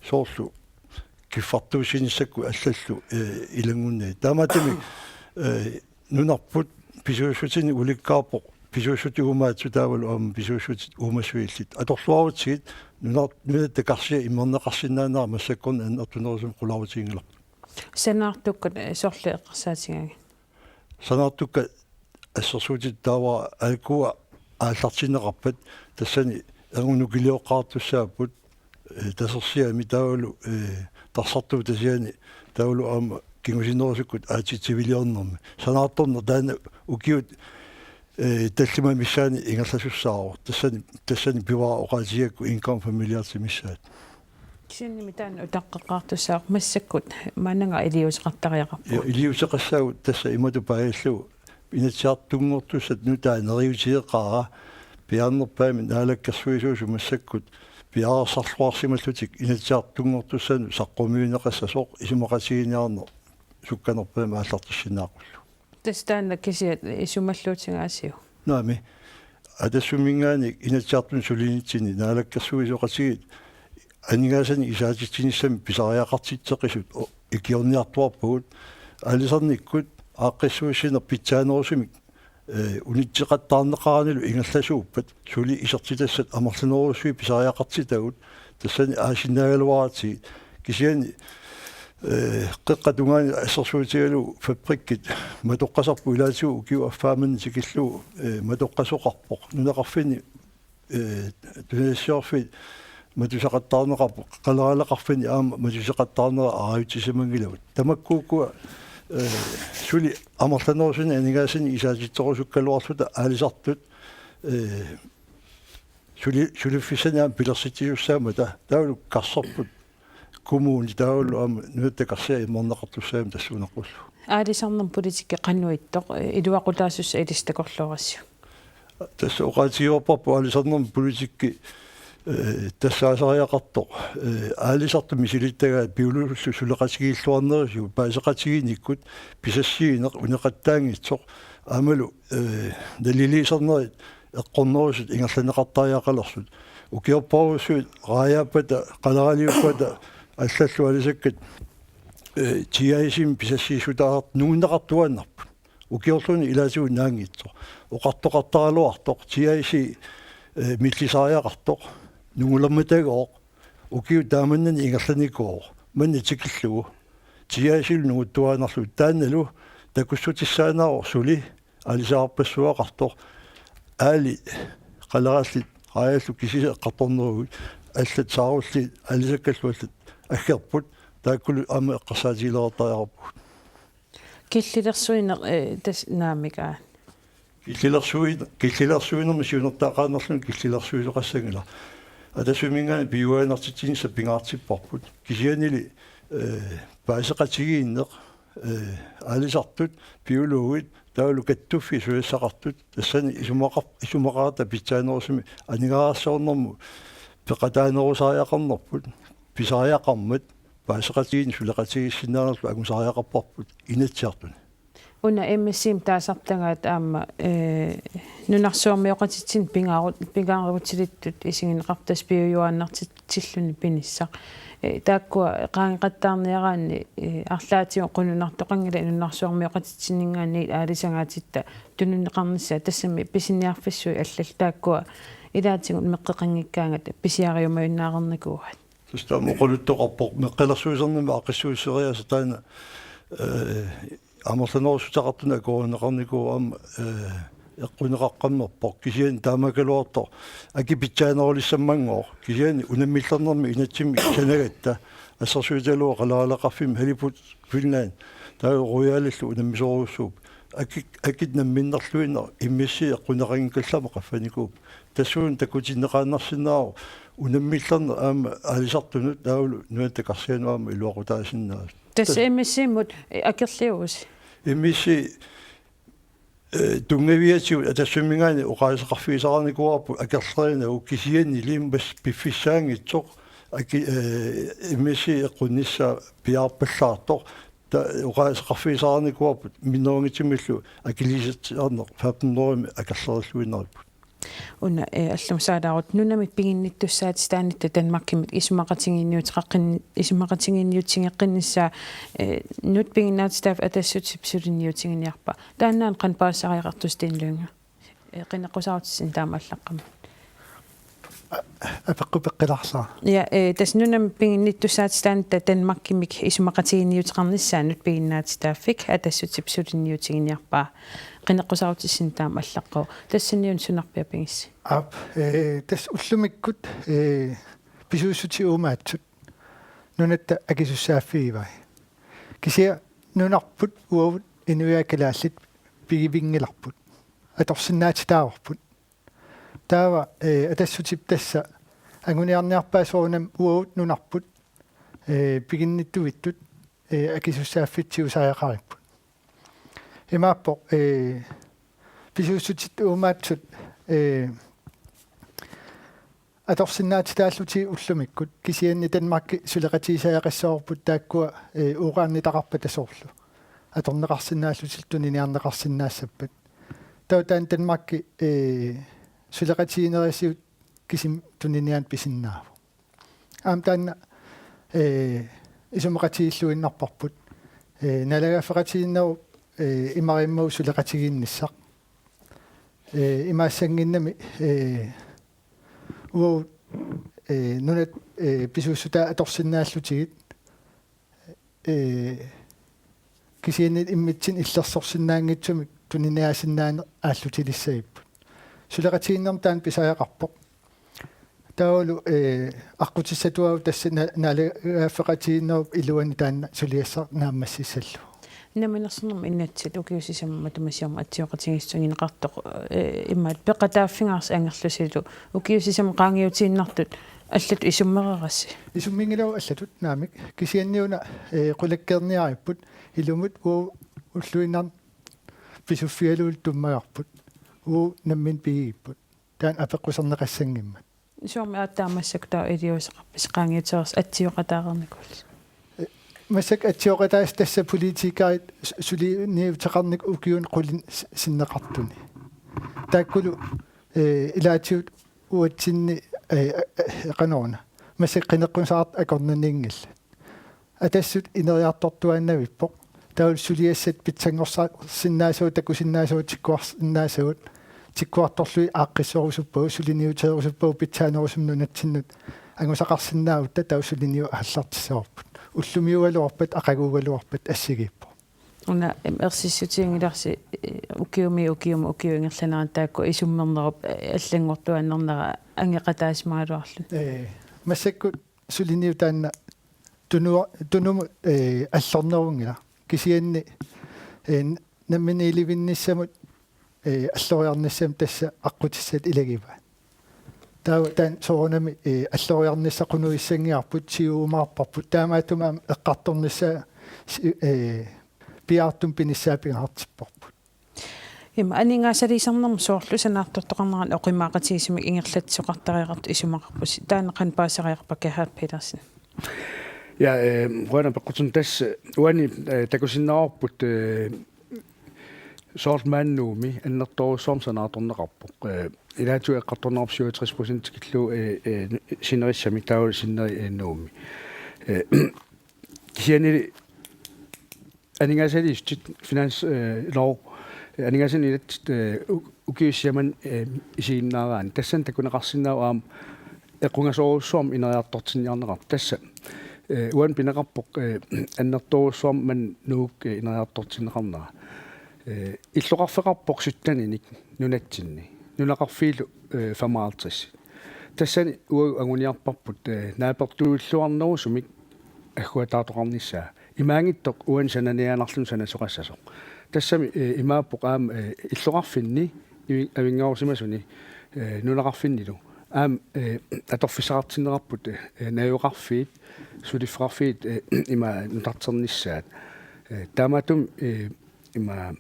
Soorlu kiffartuussinissakkut allallu, eh, ilanngunnagit. Taamaattumik, eh, nunarput pisuussutinik ulikkaarpoq pisuussutip uumaatsut taavalu aamma pisuussutit uumassuillit. Atorluarutsigit nunar-, nunatta karsia immerneqarsinnaanera massakkorni annertunerusumik qularutiginngilarput. Sanaartukkut, eh, sorleq eqqarsaatigaangat. Sanaartukkat assersuutitut taava alkua aallartinneqarpat tassani erngup nukilioqqaartussaapput, eh, Tasersiami taavalu, eh, Tarsartuup Tasiani taavalu aamma kingusinnerusukkut aatsitsiviliornermi. Sanaartorneq taanna ukiut, eh, tallimat missaanni ingerlasussaavoq. Tassani, tassani pivaat oqaatigigakku en komma fem milliardit missaat. Kisiannimi taanna utaqqeqqaartussaavoq massakkut maannanga iliuuseqartariaqarpugut. Ja, iliuuseqassaagut tassa imatut paasillugu Inatsisartunngortussat nutaat neriuutigeqaara piaarnerpaamik naalakkersuisuusut massakkut piareersarluarsimallutik Inatsisartunngortussanut saqqummiunneqassasoq isumaqatigiinniarneq sukkanerpaamik aallartissinnaaqullugu. Tassa taanna kisiat isumalluutigaasiuk? Naamik. Atassumminngaanniit Inatsisartuni sulinitsinni naalakkersuisooqatigiit aningaasanik isaatitsinissamik pisariaqartitseqisut o-, ikiorniartuarpagut. Aalisarnikkut aaqqissuussineq pitsaanerusumik, eh, unitseqattaarneqaranilu ingerlasuuppat suli isertitassat amerlanerusui pisariaqartitagut tassani aasinnaagaluaratsigit. Kisianni, eh, qeqqata tungaanut assersuutigalugu fabrikkit Matoqqasarput ilaatigut ukiup affaa manna tikillugu, eh, Matoqqasoqarpoq. Nunaqarfinni, eh, tusagassiorfiit matusaqattaarneqarput, qaleralaqarfinni aamma matusaqattaarnera arajutsisimanngilagut. Tamakkuukkua, eh, suli amerlanerusunik aningaasanik isaatitserusukkaluarluta aalisartut, eh, suli-, suliffissanik aamma pilersitsisussaammata taavalu karserput kommuni taavalu aamma nunatta karsia immerneqartussaammata tassuunaqqullugu. Aalisarnermut politikki qanoq ittoq, eh, iluaqutaasussat ilissi takorloorassiuk? Tassa oqaatigiuarparput aalisarnermut politikki, eh, tassaasariaqartoq, eh, aalisartut misilittagaat piviusullu suleqatigiilluarnerisigut paaseqatigiinnikkut pisassiineq uneqattaanngitsoq aammalu, eh, naliliisarnerit eqqornerusut ingerlanneqartariaqalersut. Ukiorparujussuit raajaappata, qaleraliuppata allallu aalisakkat, eh, T I C-mi pisassiissutaasartut nungunneqartuaannarput. Ukiorluunniit ilaatigut naanngitsoq. Oqartoqartaraluartoq T I C, eh, millisariaqartoq. Nungulermatagooq. Ukiut taamannani ingerlanikuuvoq. Manna tikillugu. T I C-lu nunguttuaannarlugu taannalu takussutissaannaavoq suli aalisarpassuaqartoq, aali qalerallit raajallu kisiisa eqqartorneruguit, allat saarulliit aalisakkallu allat aggerput, taakkulu aamma eqqarsaatigileqattariaqarpugut. Killilersuineq, eh, tassa naamik aana. Killilersuin-, killilersuinermi siunertaqaannarluni killilersuisoqassanngilaq. Atassutiminngaanniit piujuaannartitsinissaq pingaartipparput. Kisiannili, eh, paaseqatigiinneq, eh, aalisartut, biologit, taavalu kattuffiit suliassaqartut, tassani isumaqar-, isumaqarata pitsaanerusumik aningaasarsiornermut peqataanerusariaqarnerput, pisariaqarmat, paaseqatigiinneq suleqatigiissinnaanerlu angusariaqarparput Inatsisartuni. Una M S C-mi taasartagaat aamma, eh, nunarsuarmioqatitsinnut pingaarut-, pingaarutilittut isigineqartut piujuaannartitsilluni pinissaq. Eh, taakkua qaangeqattaarniaraanni, eh, arlaatigut qununnartoqanngilaq nunarsuarmioqatitsinninngaanniit aalisagaatitta tununneqarnissaat, tassami pisiniarfissuit allallu taakkua ilaatigut meqqeqanngikkaangat pisiariumajunnaareernikuuaat. Tassa taama oqaluttoqarpoq meqqalersuisernermi aaqqissuusseriaaseq taanna, eh, amerlanerussuteqartunik akuerineqarnikuuvoq aamma, eh, eqquneqaqqammerpoq, kisianni taamaakkaluartoq akit pitsaanerulissammanngooq, kisianni unammillernermi inatsimmi sanagatta assersuutigalugu Qaleraaleqarfimmi Halibut Finland, taava Royalillu unammisorujussuupput. Akit, akit namminnerluinnaq M S C eqquneqanngikkallarmat qaffanikuupput. Tassuuna takutinneqaannarsinnaavoq unammillerneq aamma aalisartunut taavalu nunatta karsianut aamma iluaqutaasinnaasut. Tassa M S C-mut, eh, akerliuvusi? M S C, eh, tunngaviatigut Atassutiminngaanniit oqaaseqarfigisarinnikuuarput akerleriinnagu, kisiannili pis-, piffissaanngitsoq aki-, eh, M S C eqqunnissaa piaarpallaartoq ta-, oqaaseqarfigisarinnikuuarput minnerunngitsumillu akiliisertitsineq femten hundrede akerlerilluinnarparput. Una, eh, allumisaalaarut nunamik piginnittussaatitaanitta Danmarkimik isumaqatigiinniuteqaqqin-, isumaqatigiinniutigeqqinnissaa, eh, nunat piginnaatitaaffik Atassutip suliniutiginiarpaa. Taannaana qanoq paasisariaqartusi, Steen Lynge? Eh, qineqqusaarutissinnut taama allaqqammat. A-, apeqqupeqqilaarsaa. Ja, eh, tassa nunamik piginnittussaatitaanitta Danmarkimik isumaqatigiinniuteqarnissaa nunat piginnaatitaaffik Atassutip suliniutiginiarpaa. Qineqqusaarutissinnut taama allaqqavoq. Tassaniuna sunarpiaq pigissi? Aap, eh, tassa ullumikkut, eh, pisuussutit uumaatsut nunatta akisussaaffigivai. Kisianni nunarput uagut inuiaat kalaallit pigivinngilarput. Atorsinnaatitaavarput. Taava, eh, Atassutip tassa anguniarniarpaa soorunami uagut nunarput, eh, piginnittuittut, eh, akisussaaffiit tigusariaqaripput. Imaappoq, eh, pisuussutit uumaatsut, eh, atorsinnaatitaallutigit ullumikkut, kisianni Danmarki suleqatigisariaqassavarput taakkua, eh, uranitaqarpata soorlu atorneqarsinnaallutillu tuniniarneqarsinnaassappat. Taava taanna Danmarki, eh, suleqatiginerisigut kisimi tuniniaaneq pisinnaavoq. Aamma taanna, eh, isumaqatigiilluinnarparput. Eh, naalagaaffeqatigiinnerup, eh, imarimmagu suleqatigiinnissaq. Eh, imaassannginnami, eh, uagut, eh, nunat, eh, pisuussutaa atorsinnaallutigit, eh, kisianni immitsinnut illersorsinnaanngitsumik tuniniaasinnaaneq aallutilissagipput. Suleqatigiinnermut taanna pisariaqarpoq. Taavalu, eh, aqqutissatuaavoq tassa na-, naalagaaffeqatigiinnerup iluani taanna suliassaq naammassissallugu. Namminersornermut inatsit ukiut sisamat matuma siumut atsioqatigiissutigineqartoq, eh, imaat peqataaffigaarsi angerlusilu ukiut sisamat qaangiutiinnartut allatut isummererassi? Isumminngilagut allatut naamik. Kisianniuna, eh, qulakkeerniaripput ilumut uagut ulluinnarni pisuffigalugulu tummagarput. Uagut nammineq pigigipput. Taanna apeqquserneqassanngimmat. Soormi aatsaat massakkut taava iliuuseqarpisi qaangiutereersi atsioqataareernikuusi? Massakkut atsioqataasut tassa politikerit su-, suliniuteqarnikut ukiuni qulinik s-, sinneqartuni. Taakkulu, eh, ilaatigut uatsinni, eh, eh, qanoruna. Massakkut qineqqusaartut akornanniinngillat. Atassut ineriartortuaannavippoq. Taavalu suliassat pitsanngorsaarsinnaasagut, takusinnaasagut, tikkuarsinnaasagut, tikkuartorlugit aaqqissorusuppagut, suliniuteerusuppagut, pitsaanerusumik nunatsinnut angusaqarsinnaagutta taava suliniut aallartissavarput. Ullumiugaluarpat, aqaguugaluarpat assigiippoq. Una, em, ersissutiginngilarsi, eh, ukiumi, ukiumi, ukiup ingerlanerani taakku isummernerup, eh, allanngortuaannarnera angeqataasimagaluarluni. Ee, massakkut suliniup taanna tunua-, Tunumut, ee, allornerunngilaq. Kisianni, ee, nammineq ilivinnissamut, ee, alloriarnissamut tassa aqqutissat ilagivaat. Taava taanna soorunami, ee, alloriarnissaq qunugissanngilaq, siuumaarparput. Taamaattumik aamma eqqartornissaa si-, ee, piaartumik pinissaa pingaartipparput. Ima aningaasaliisarnermi soorlu sanaartortoqarnerani oqimaaqatigisumik ingerlatsisoqartariaqartut isumaqarpusi. Taanna qanoq paasisariaqarpa, Gerhard Petersen? Ja, eh, qujanaq peqqutit. Tassa uani, eh, takusinnaavarput, eh, soorlu maani Nuummi annertoorujussuarmik sanaartorneqarpoq. Eh, ilaatigut eqqartorneqarpoq syvogtres procent tikillugu, eh, eh, sinerissami, taava sinneri, eh, Nuummi. Eh, kisiannili aningaasaliissutit finans-, eh, lov, eh, aningaasanik ilatit, eh, u-, ukiut sisamanni, eh, isiginnaaraanni. Tassani takuneqarsinnaavoq aamma equngasoorujussuarmik ineriartortinniarneqartoq. Tassa, eh, uani pineqarpoq, eh, annertoorujussuarmik maani Nuuk, eh, ineriartortinneqarnera. Eh, illoqarfeqarpoq sytteninik nunatsinni. Nunaqarfiillu, eh, femoghalvtreds. Tassani uagut anguniarparput, eh, naapertuilluarnerusumik agguataartoqarnissaa. Imaanngitsoq uani sananiaannarluni sanasoqassasoq. Tassami, eh, imaappoq aamma, eh, illoqarfinni ivi-, avinngarusimasuni, eh, nunaqarfinnilu aamma, eh, atorfissaqartinneqarput, eh, najugaqarfiit, suliffeqarfiit, eh, ima nutarternissaat. Eh, taamaattumik, eh, ima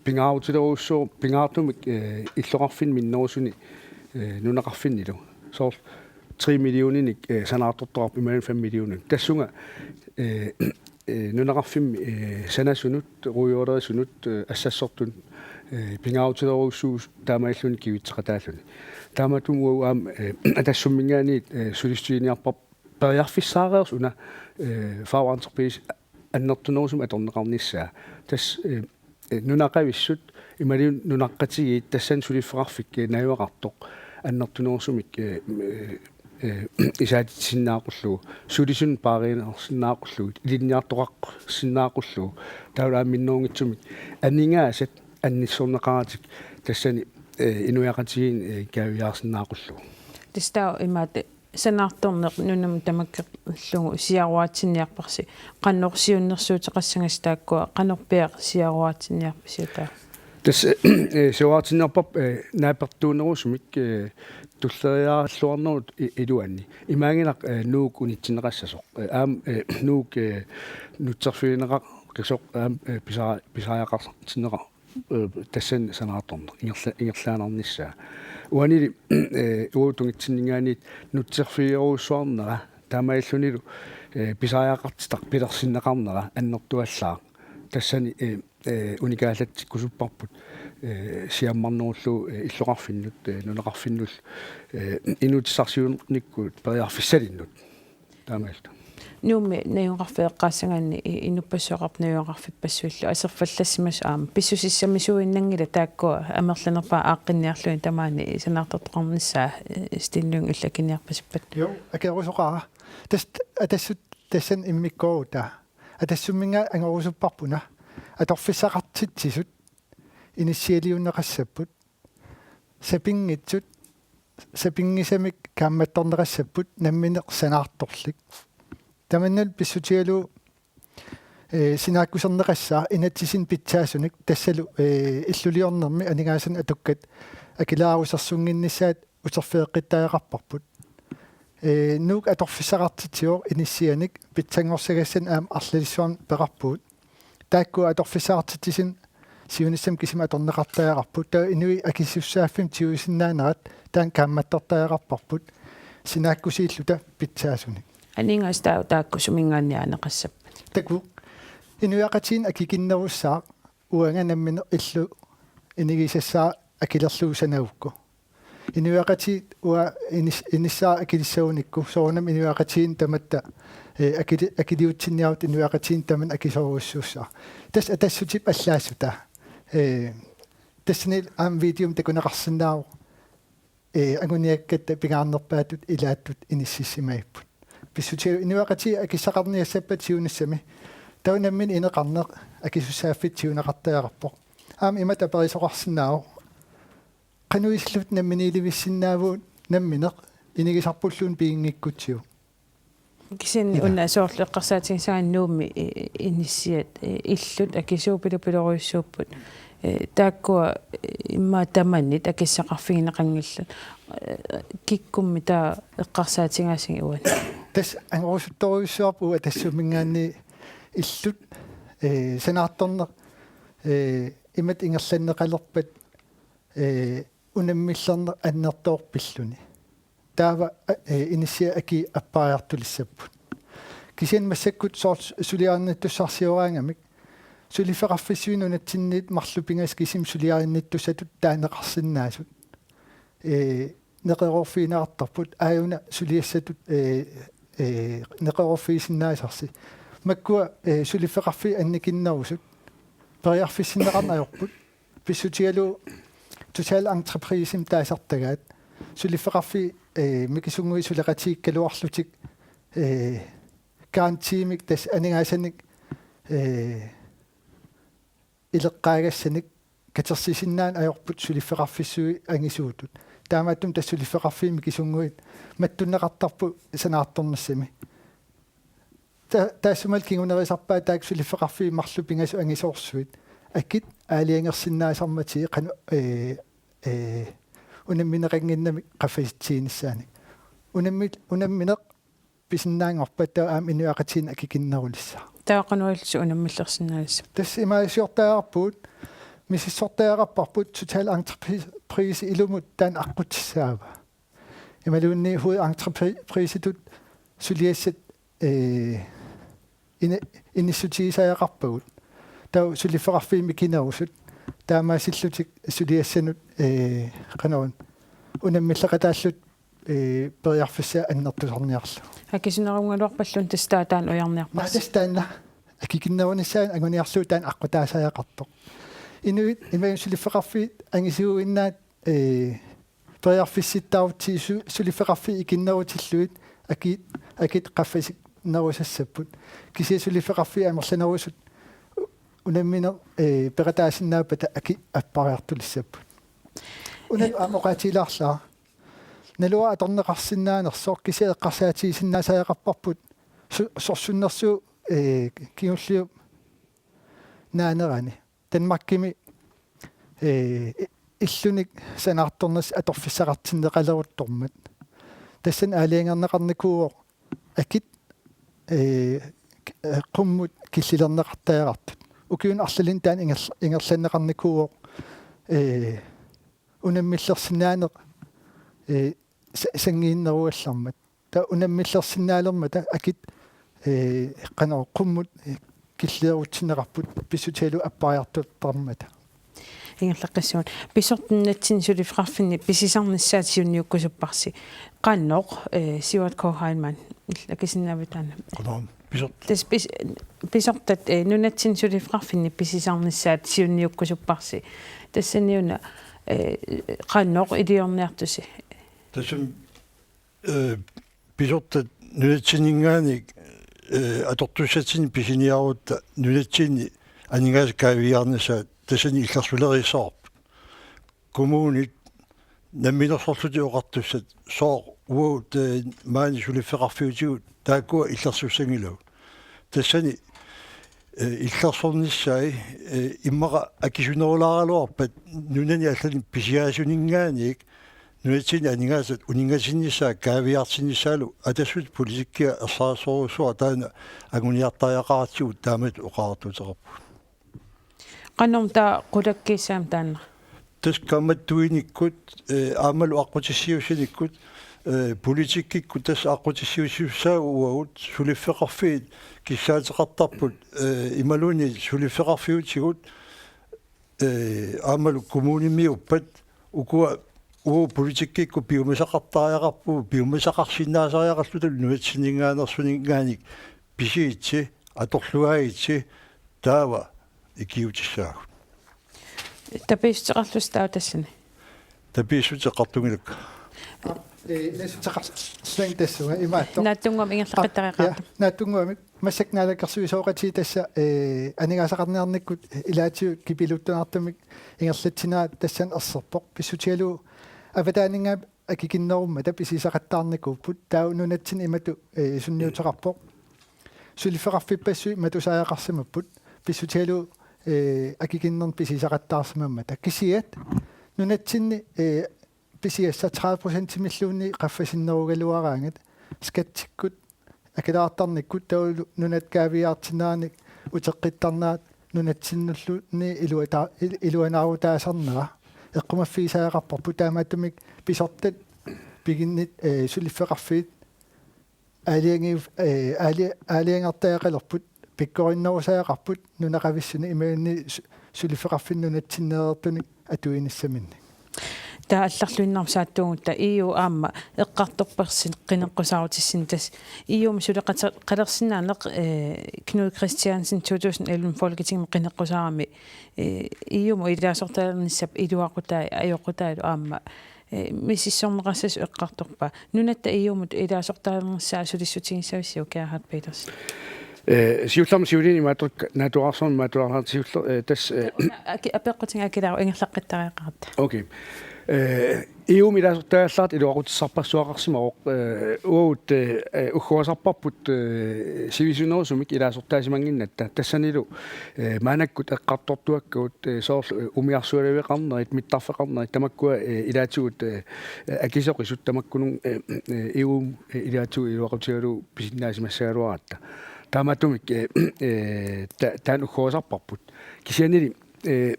pingaarutilerujussuuvoq, pingaartumik, eh, illoqarfinni minnerusuni, eh, nunaqarfinnilu. Soorlu tre millioninik, eh, sanaartortoqarpoq, imaluunniit fem millioner. Tassunga, eh, eh, nunaqarfimmi, eh, sanasunut, ruujorlerisunut, eh, assassortunut, eh, pingaarutilerujussuuvoq taamaalilluni kivitseqataalluni. Taamaattumik uagut aamma, eh, Atassumminngaanniit, eh, sulissutiginiarparput periarfissaareersoq una, eh, fagentreprise annertunerusumik atorneqarnissaa. Tassa, eh, eh, nunaqavissut imaluunniit nunaqqatigiit tassani suliffeqarfik, eh, najugaqartoq annertunerusumik, eh, eh, eh, isaatitsisinnaaqullugu, sulisunut paarineqarsinnaaqullugit, ilinniartoqarsinnaaqqullugu, taavalu aamma minnerunngitsumik aningaasat annissorneqaratik tassani, eh, inuiaqatigiinni, eh, kaaviiaarsinnaaqqullugu. Tassa taava imaattoq sanaartorneq nunamut tamakkerlugu siaruaatsinniarparsi, qanoq siunnersuuteqassagassi taakkua, qanorpiaq siaruaatsinniarpisiuk taava? Tassa, eh, siaruaatsinniarparput, eh, naapertuunerusumik, eh, tulleriiaarluarnerup i-, iluanni. Imaanngilaq, eh, Nuuk unitsinneqassasoq. Eh, aamma, eh, Nuuk, eh, nutserfigineqaqqisoq aamma, eh, pisa-, pisariaqartinneqar-, eh, tassani sanaartorneq ingerla-, ingerlaannarnissaa. Uanili, eh, uagut tungitsinninngaanniit nutserfigerujussuarnera taamaalillunilu, eh, pisariaqartitaq pilersinneqarnera annertuallaaq. Tassani, eh, eh, unikaallatsikkusupparput, eh, siammarnerullugu, eh, illoqarfinnut, eh, nunaqarfinnullu, eh, inuutissarsiornikkut periarfissalinnut. Taamaalilluta. Nuummi najugaqarfik eqqaassagaanni i-, inuppassuaqarpoq najugaqarfippassuillu aserfallassimasut aamma. Pissusissamisuuinnanngilaq taakku amerlanerpaat aaqqinniarlugit tamaani sanaartortoqarnissaa, eh, Steen Lynge, illit akiniarpasippat? Jo, akerusoqaara. Tas-, atassut tassani immikkoorutta. Atassumminngaanniit angorusupparput una. Atorfissaqartitsisut inissialiunneqassapput. Sapinngitsut, sapinngisamik kaammattorneqassapput nammineq sanaartorlik. Tamannalu pissutigalugu, eh, sinaakkuserneqassaaq inatsisinik pitsaasunik, tassalu, eh, illuliornermi aningaasanik atukkat akilaarusersunnginnissaat uterfigeqqittariaqarparput. Eh, Nuuk atorfissaqartitsivoq inissianik, pitsanngorsagassani aamma arlalissuarnik peqarpugut. Taakku atorfissaqartitsisut siunissami kisimi atorneqartariaqarput. Taava inuit akisussaaffimmik tigusinnaanerat taanna kaammattortariaqarparput. Sinaakkusiilluta pitsaasunik. Aningaasat taava taakku suminngaanniit aaneqassappat? Takuuk. Inuiaqatigiinni akikinnerussaaq uanga nammineq illup inigisassaa akilerlugu sanagukku. Inuiaqatigiit uanga inis-, inissaat akilissagunikku, soorunami inuiaqatigiinni tamatta, eh, akili-, akiliutsinniarutta inuiaqatigiinni tamanna akisoorujussuussaaq. Tassa Atassutip allaassutaa. Eh, tassani aamma videomi takuneqarsinnaavoq, eh, anguniakkatta pingaarnerpaatut ilaattut inississimagipput. Pissutigalugu inuiaqatigiit akissaqarniassappat siunissami Taava nammineq ineqarneq akisussaaffiit siuneqartariaqarpoq. Aamma imatut aperisoqarsinnaavoq: Qanoq isillutit namminiilivissinnaavugut nammineq inigisarpulluunniit piginngikkutsigu? Kisianni Ila. Una soorlu eqqarsaatigisagaanni Nuummi, eh, inissiat, eh, illut akisuupilu pilorujussuupput. Eh, taakkua, eh, immaqa tamanit akissaqarfigineqanngillat. Eh, kikkummi taava eqqarsaatigaasigut uani? Tassa angorusuttorujussuarput uagut Atassumminngaanniit illut, eh, sanaartorneq, eh, imatut ingerlanneqalerpat, eh, unammillerneq annertoorpilluni. Taava, eh, inissiat akii appariartulissapput. Kisianni massakkut soorlu suliarinnittussarsioraangamik suliffeqarfissuit nunatsinniit marluk pingasut kisimik suliarinnittussatut taaneqarsinnaasut, eh, neqeroorfigineqartarput, aajuna suliassatut, eh, eh, neqeroorfigisinnaasarsi. Makkua, eh, suliffeqarfiit annikinnerusut periarfissinneqarneq ajorput. Pissutigalugu totalentreprisemi taasartagaat suliffeqarfiit, eh, mikisunnguit suleqatigiikkaluarlutik, eh, garantimik tassa aningaasanik, eh, ileqqaagassanik katersisinnaaneq ajorput suliffeqarfissuit angisuutut. Taamaattumik tassa suliffeqarfiit mikisunnguit mattunneqartarput sanaartornissami. Ta-, taassumalu kingunerisarpaat taakku suliffeqarfiit marluk pingasut angisoorsuit akit aalajangersinnaasarmatigit qanoq, eh, eh, unammineqannginnamik qaffasitsiinissaanik. Unammi-, unammineq pisinnaanngorpat taava aamma inuiaqatigiinni akikinnerulissaaq. Taava qanoq ilillusi unammillersinnaalissapput? Tassa imaasiortariaqarpugut, misissortariaqarparput totalentreprise ilumut taanna aqqutissaava. Imaluunniit hovedentreprisitut suliassat, eh, ine-, inissutigisariaqarpagut. Taava suliffeqarfiit mikinerusut taamaasillutik suliassanut, eh, qanoruna, unammilleqataallutik, eh, periarfissaat annertusarniarlugu. Akisunerungaluarpalluunniit tassa taava taanna ujarniarparsi? Naa, tassa taanna akikinnerunissaanut anguniarlugu taanna aqqutaasariaqartoq. Inuit imaluunniit suliffeqarfiit angisuuinnaat, eh, periarfissittaarutsigit su-, suliffeqarfiit ikinnerutillugit akit, akit qaffasinnerusassapput. Kisianni suliffeqarfiit amerlanerusut unammineq, eh, peqataasinnaappata akit appariartulissapput. Una aamma oqaatigilaarlara. Naluara atorneqarsinnaanersoq kisianni eqqarsaatigisinnaasariaqarparput su-, sorsunnersuup, eh, kingulliup naanerani. Danmarkimi, eh, i-, illunik sanaartornissaq atorfissaqartinneqaleruttormat. Tassani aalajangerneqarnikuuvoq akit, eh, k-, eh, qummut killilerneqartariaqartut. Ukiuni arlalinni taanna inger-, ingerlanneqarnikuuvoq, eh, unammillersinnaaneq, eh, sa-, sanngiinnerugallarmat. Taava unammillersinnaalermata akit, eh, qanoq qummut, eh, killeerutsinneqarput pissutigalugu appariartortarmata. Ingerlaqqissuunga. Pisortat nunatsinni suliffeqarfinni pisisarnissaat siunniukkusupparsi. Qanoq, eh, Sivert K. Heilmann, il-, akisinnaavit taanna? Qanoq, pisort- Tassa pis-, pisortat, eh, nunatsinni suliffeqarfinni pisisarnissaat siunniukkusupparsi. Tassaniuna, eh, qanoq iliorniartusi? Tassami eh, pisortat nunatsinninngaanniit, eh, atortussatsinnik pisiniarutta nunatsinni aningaasat kaaviiaarnissaat tassani illersulerissavarput. Kommunit namminersorlutik oqartussat sooq uagut, eh, maani suliffeqarfiutigut taakkua illersussanngilagut. Tassani, eh, illersornissaat, eh, immaqa akisunerulaaraluarpat nunani allani pisiarisuninngaanniit nunatsinni aningaasat uninngatinnissaat kaaviiaartinnissaalu Atassut politikkia ersarissorujussuaq taanna anguniartariaqaratsigu taamatut oqariartuuteqarpugut. Qanormi taava qulakkiissaammat taanna? Tassa kaammattuinikkut, eh, aammalu aqqutissiuussinikkut, eh, politikkikkut tassa aqqutissiuussusaa uagut suliffeqarfiit kissaateqartarput, eh, imaluunniit suliffeqarfiutigut, eh, aammalu kommunimiuppat ukua uagut politikkikkut piumasaqartariaqarpugut, piumasaqarsinnaasariaqarluta nunatsinninngaanneersuninngaanniit pisiitsi, atorlugaagitsi, taava ikiuutissaagut. Tapiissuteqarlusi taava tassani? Tapiissuteqartunngilakka. Ee, ilassuteqarlunga tassunga imaattoq. Naatsunnguamik ingerlaqqittariaqartoq. Ja, naatsunnguamik massakkut naalakkersuisooqatigiit tassa, ee, aningaasaqarniarnikkut ilaatigut kipiluttunaartumik ingerlatsinerat tassani erserpoq. Pissutigalugu avataaninngaanniit akikinnerummata pisigisaqattaarnikuupput. Taava nunatsinni imatut, ee, sunniuteqarpoq. Suliffeqarfippassuit matusariaqarsimapput. Pissutigalugu, ee, akikinnernik pisigisaqattaarsimammata. Kisianni nunatsinni, ee, pisiassat tredive procentimilluunniit qaffasinnerugaluaraangat, skattikkut, akileraartarnikkut, taavalu nunat kaaviiaartinneranik uteqqittarnerat nunatsinnulluunniit iluata-, il-, iluanaarutaasarnera eqqumaffigisariaqarparput. Taamaattumik pisortat piginnit, ee, suliffeqarfiit aalajangi-, ee, aala-, aalajangertariaqalerput, pikkorinnerusariaqarput nunaqavissuni imaluunniit su-, suliffeqarfinni nunatsinneereertunik atuinissaminnik. Taava allarluinnarmik saattuugutta E U aamma eqqartorparsi qineqqusaarutissinnut, tassa E U-mi suleqateqalersinnaaneq, ee, Knud Kristiansen to tusind elleve Folketingimi qineqqusaarami, ee, E U-mut ilaasortaalernissap iluaqutai ajoqutaalu aamma, ee, misissorneqassasut eqqartorpaa. Nunatta E U-mut ilaasortaalernissaa sulissutigissavisiuk, Gerhard Petersen? Ee, siullermik siuliini imaattoq naatsuararsuarnik imaattuararsuarnik siuller-, ee, tassa, ee, Una aki-, apeqqutiga akilaaru ingerlaqqittariaqaratta. Okay. Ee, E U-mi ilaasortaalerallartut iluaqutissarpassuaqarsimavoq, ee, uagut, ee, ee, ugguasarparput, ee, sivisunerusumik ilaasortaasimannginnatta. Tassanilu, ee, maannakkut eqqartortuakkagut, ee, soorlu, ee, umiarsualiveqarnerit, mittarfeqarnerit, tamakkua, ee, ilaatigut, ee, ee, akisoqisut tamakkununnga, ee, ee, E U, ee, ilaatigut iluaqutigalugu pisinnaasimassagaluaratta. Taamaattumik, ee, ee, ta-, taanna ugguasarparput. Kisiannili, ee,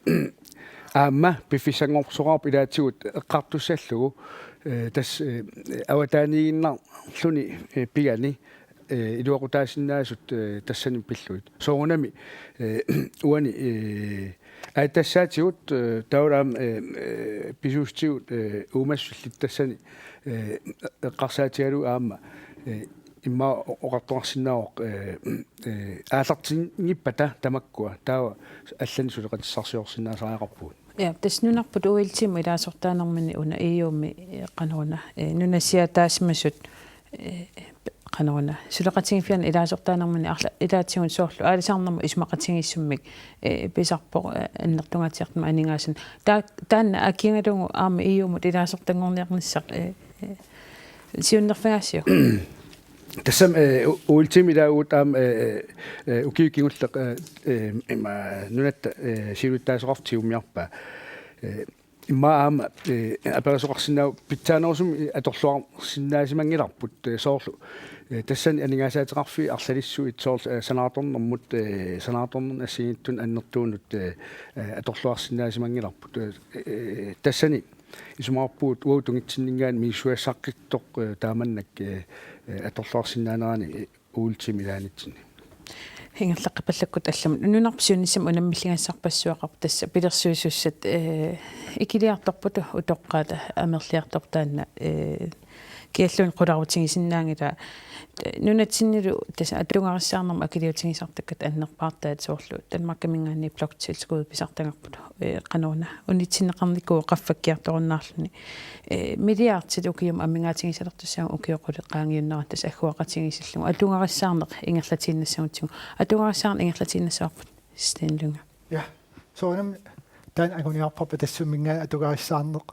aamma piffissanngorsoqarpoq ilaatigut eqqartussallugu, ee, tassa, ee, avataaniiginnarluni, ee, pigani, ee, iluaqutaasinnaasut, ee, tassani pillugit. Soorunami, ee, uani, ee, aatsitassaativut, ee, taavalu aamma, ee, ee, pisuussutigut, ee, uumassullit tassani, ee, eqqarsaatigalugu aamma, ee, immaqa o-, oqartoqarsinnaavoq, ee, ee, aallartinngippata tamakkua, taava allanik suleqatissarsiorsinnaasariaqarpugut. Ja, tassa nunarput O L T-mut ilaasortaanermini una E U-mi, ee, qanoruna, ee, nunasiaataasimasut, ee, qanoruna, suleqatigiiffiani ilaasortaanermini arla-, ilaatigut soorlu aalisarnermut isumaqatigiissummik, ee, pisarpoq, ee, annertungaatsiartumik aningaasanik. Taa-, taanna akigalugu aamma E U-mut ilaasortanngorniarnissaq, ee, ee, siunnerfigaasiuk? Tassami, ee, u-, O L T-mi ilaavugut aamma, ee, ee, ee, ukiut kingulleq, ee, ee, ima, nunatta, ee, siulittaasoqarfik tigummiarpaa. Ee, immaqa aamma, ee, aperisoqarsinnaavoq pitsaanerusumik atorluarsinnaasimanngilarput, ee, soorlu, ee, tassani aningaasaateqarfiit arlalissuit soorlu, ee, sanaartornermut, ee, sanaartornerni assigiinngitsunik annertuunut, ee, ee, atorluarsinnaasimanngilarput. Ee, ee, tassani isumaqarpugut uagut tungitsinninngaanniit misissugassaqqittoq, ee, taamannak, ee, ee, atorluarsinnaanerani, ee, O L T-mi ilaanitsinni. Ingerlaqqippallakkutta allamut. Nunarput siunissami unammilligassarpassuaqarpoq tassa pilersuisussat, ee, ikiliartorput utoqqaat amerliartorput taanna, ee, kialluunniit qularuutigisinnaanngilaa. Nunatsinnilu tassa atugarissaarnermut akiliutigisartakkat annerpaartaat soorlu Danmarkiminngaanniit bloktilskud pisartagarput. Ee, qanoruna unitsinneqarnikuuvoq qaffakkiartorunnaarluni. Ee, milliardit ukiumut amigaatigisalertussagamik ukiut qulit qaangiunnerat tassa agguaqatigiissillugu. Atugarissaarneq ingerlatiinnassagutsigu. Atugarissaarneq ingerlatiinnassavarput Sten Lynge. Ja, soorunami taanna anguniarparput tassuminngaanniit atugarissaarneq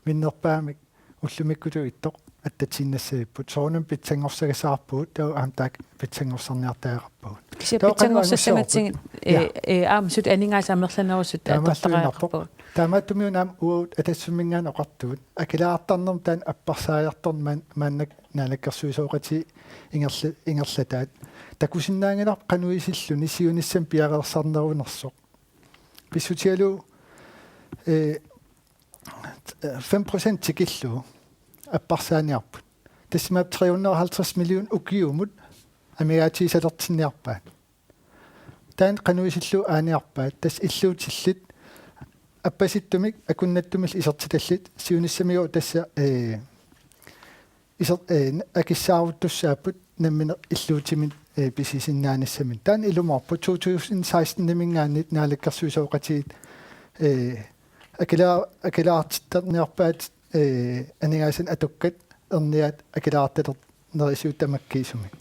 minnerpaamik ullumikkutut ittoq attatiinnassagipput. Soorunami pitsanngorsagassarpugut, taava aamma taakku pitsanngorsarniartariaqarpagut. Kisianni taava qanoq pitsanngorsassagatsigit, angussagaluarput? Ja. Ee, ee, aamma suli aningaasat amerlanerusut atortariaqarpagut. Taamaattumik una aamma uagut Atassutiminngaanniit oqartugut. Akileraartarnermut taanna apparsaajartorneq maan-, maannakkut naalakkersuisooqatigiit ingerla-, ingerlataat. Takusinnaanngilarput qanoq isilluni siunissami piareersarnerunersoq. Pissutigalugu, ee, fem procent tikillugu apparsaaniarput. Tassa imaappoq tre hundrede og halvtreds million ukiumut amigaatigisalertinniarpaat. Taanna qanoq isillugu aaniarpaat, tassa illuutillit appasittumik akunnattumillu isertitallit siunissami tassa, ee, iser-, ee, akissaaruttussaapput nammineq illuutimik, ee, pisisinnaanissaminnik. Taanna ilumoorpoq to tusind seksten-iminngaanniit naalakkersuisooqatigiit, ee, akila-, akileraartittarniarpaat, ee, aningaasanik atukkat erniaat akileraartalernerisigut tamakkiisumik.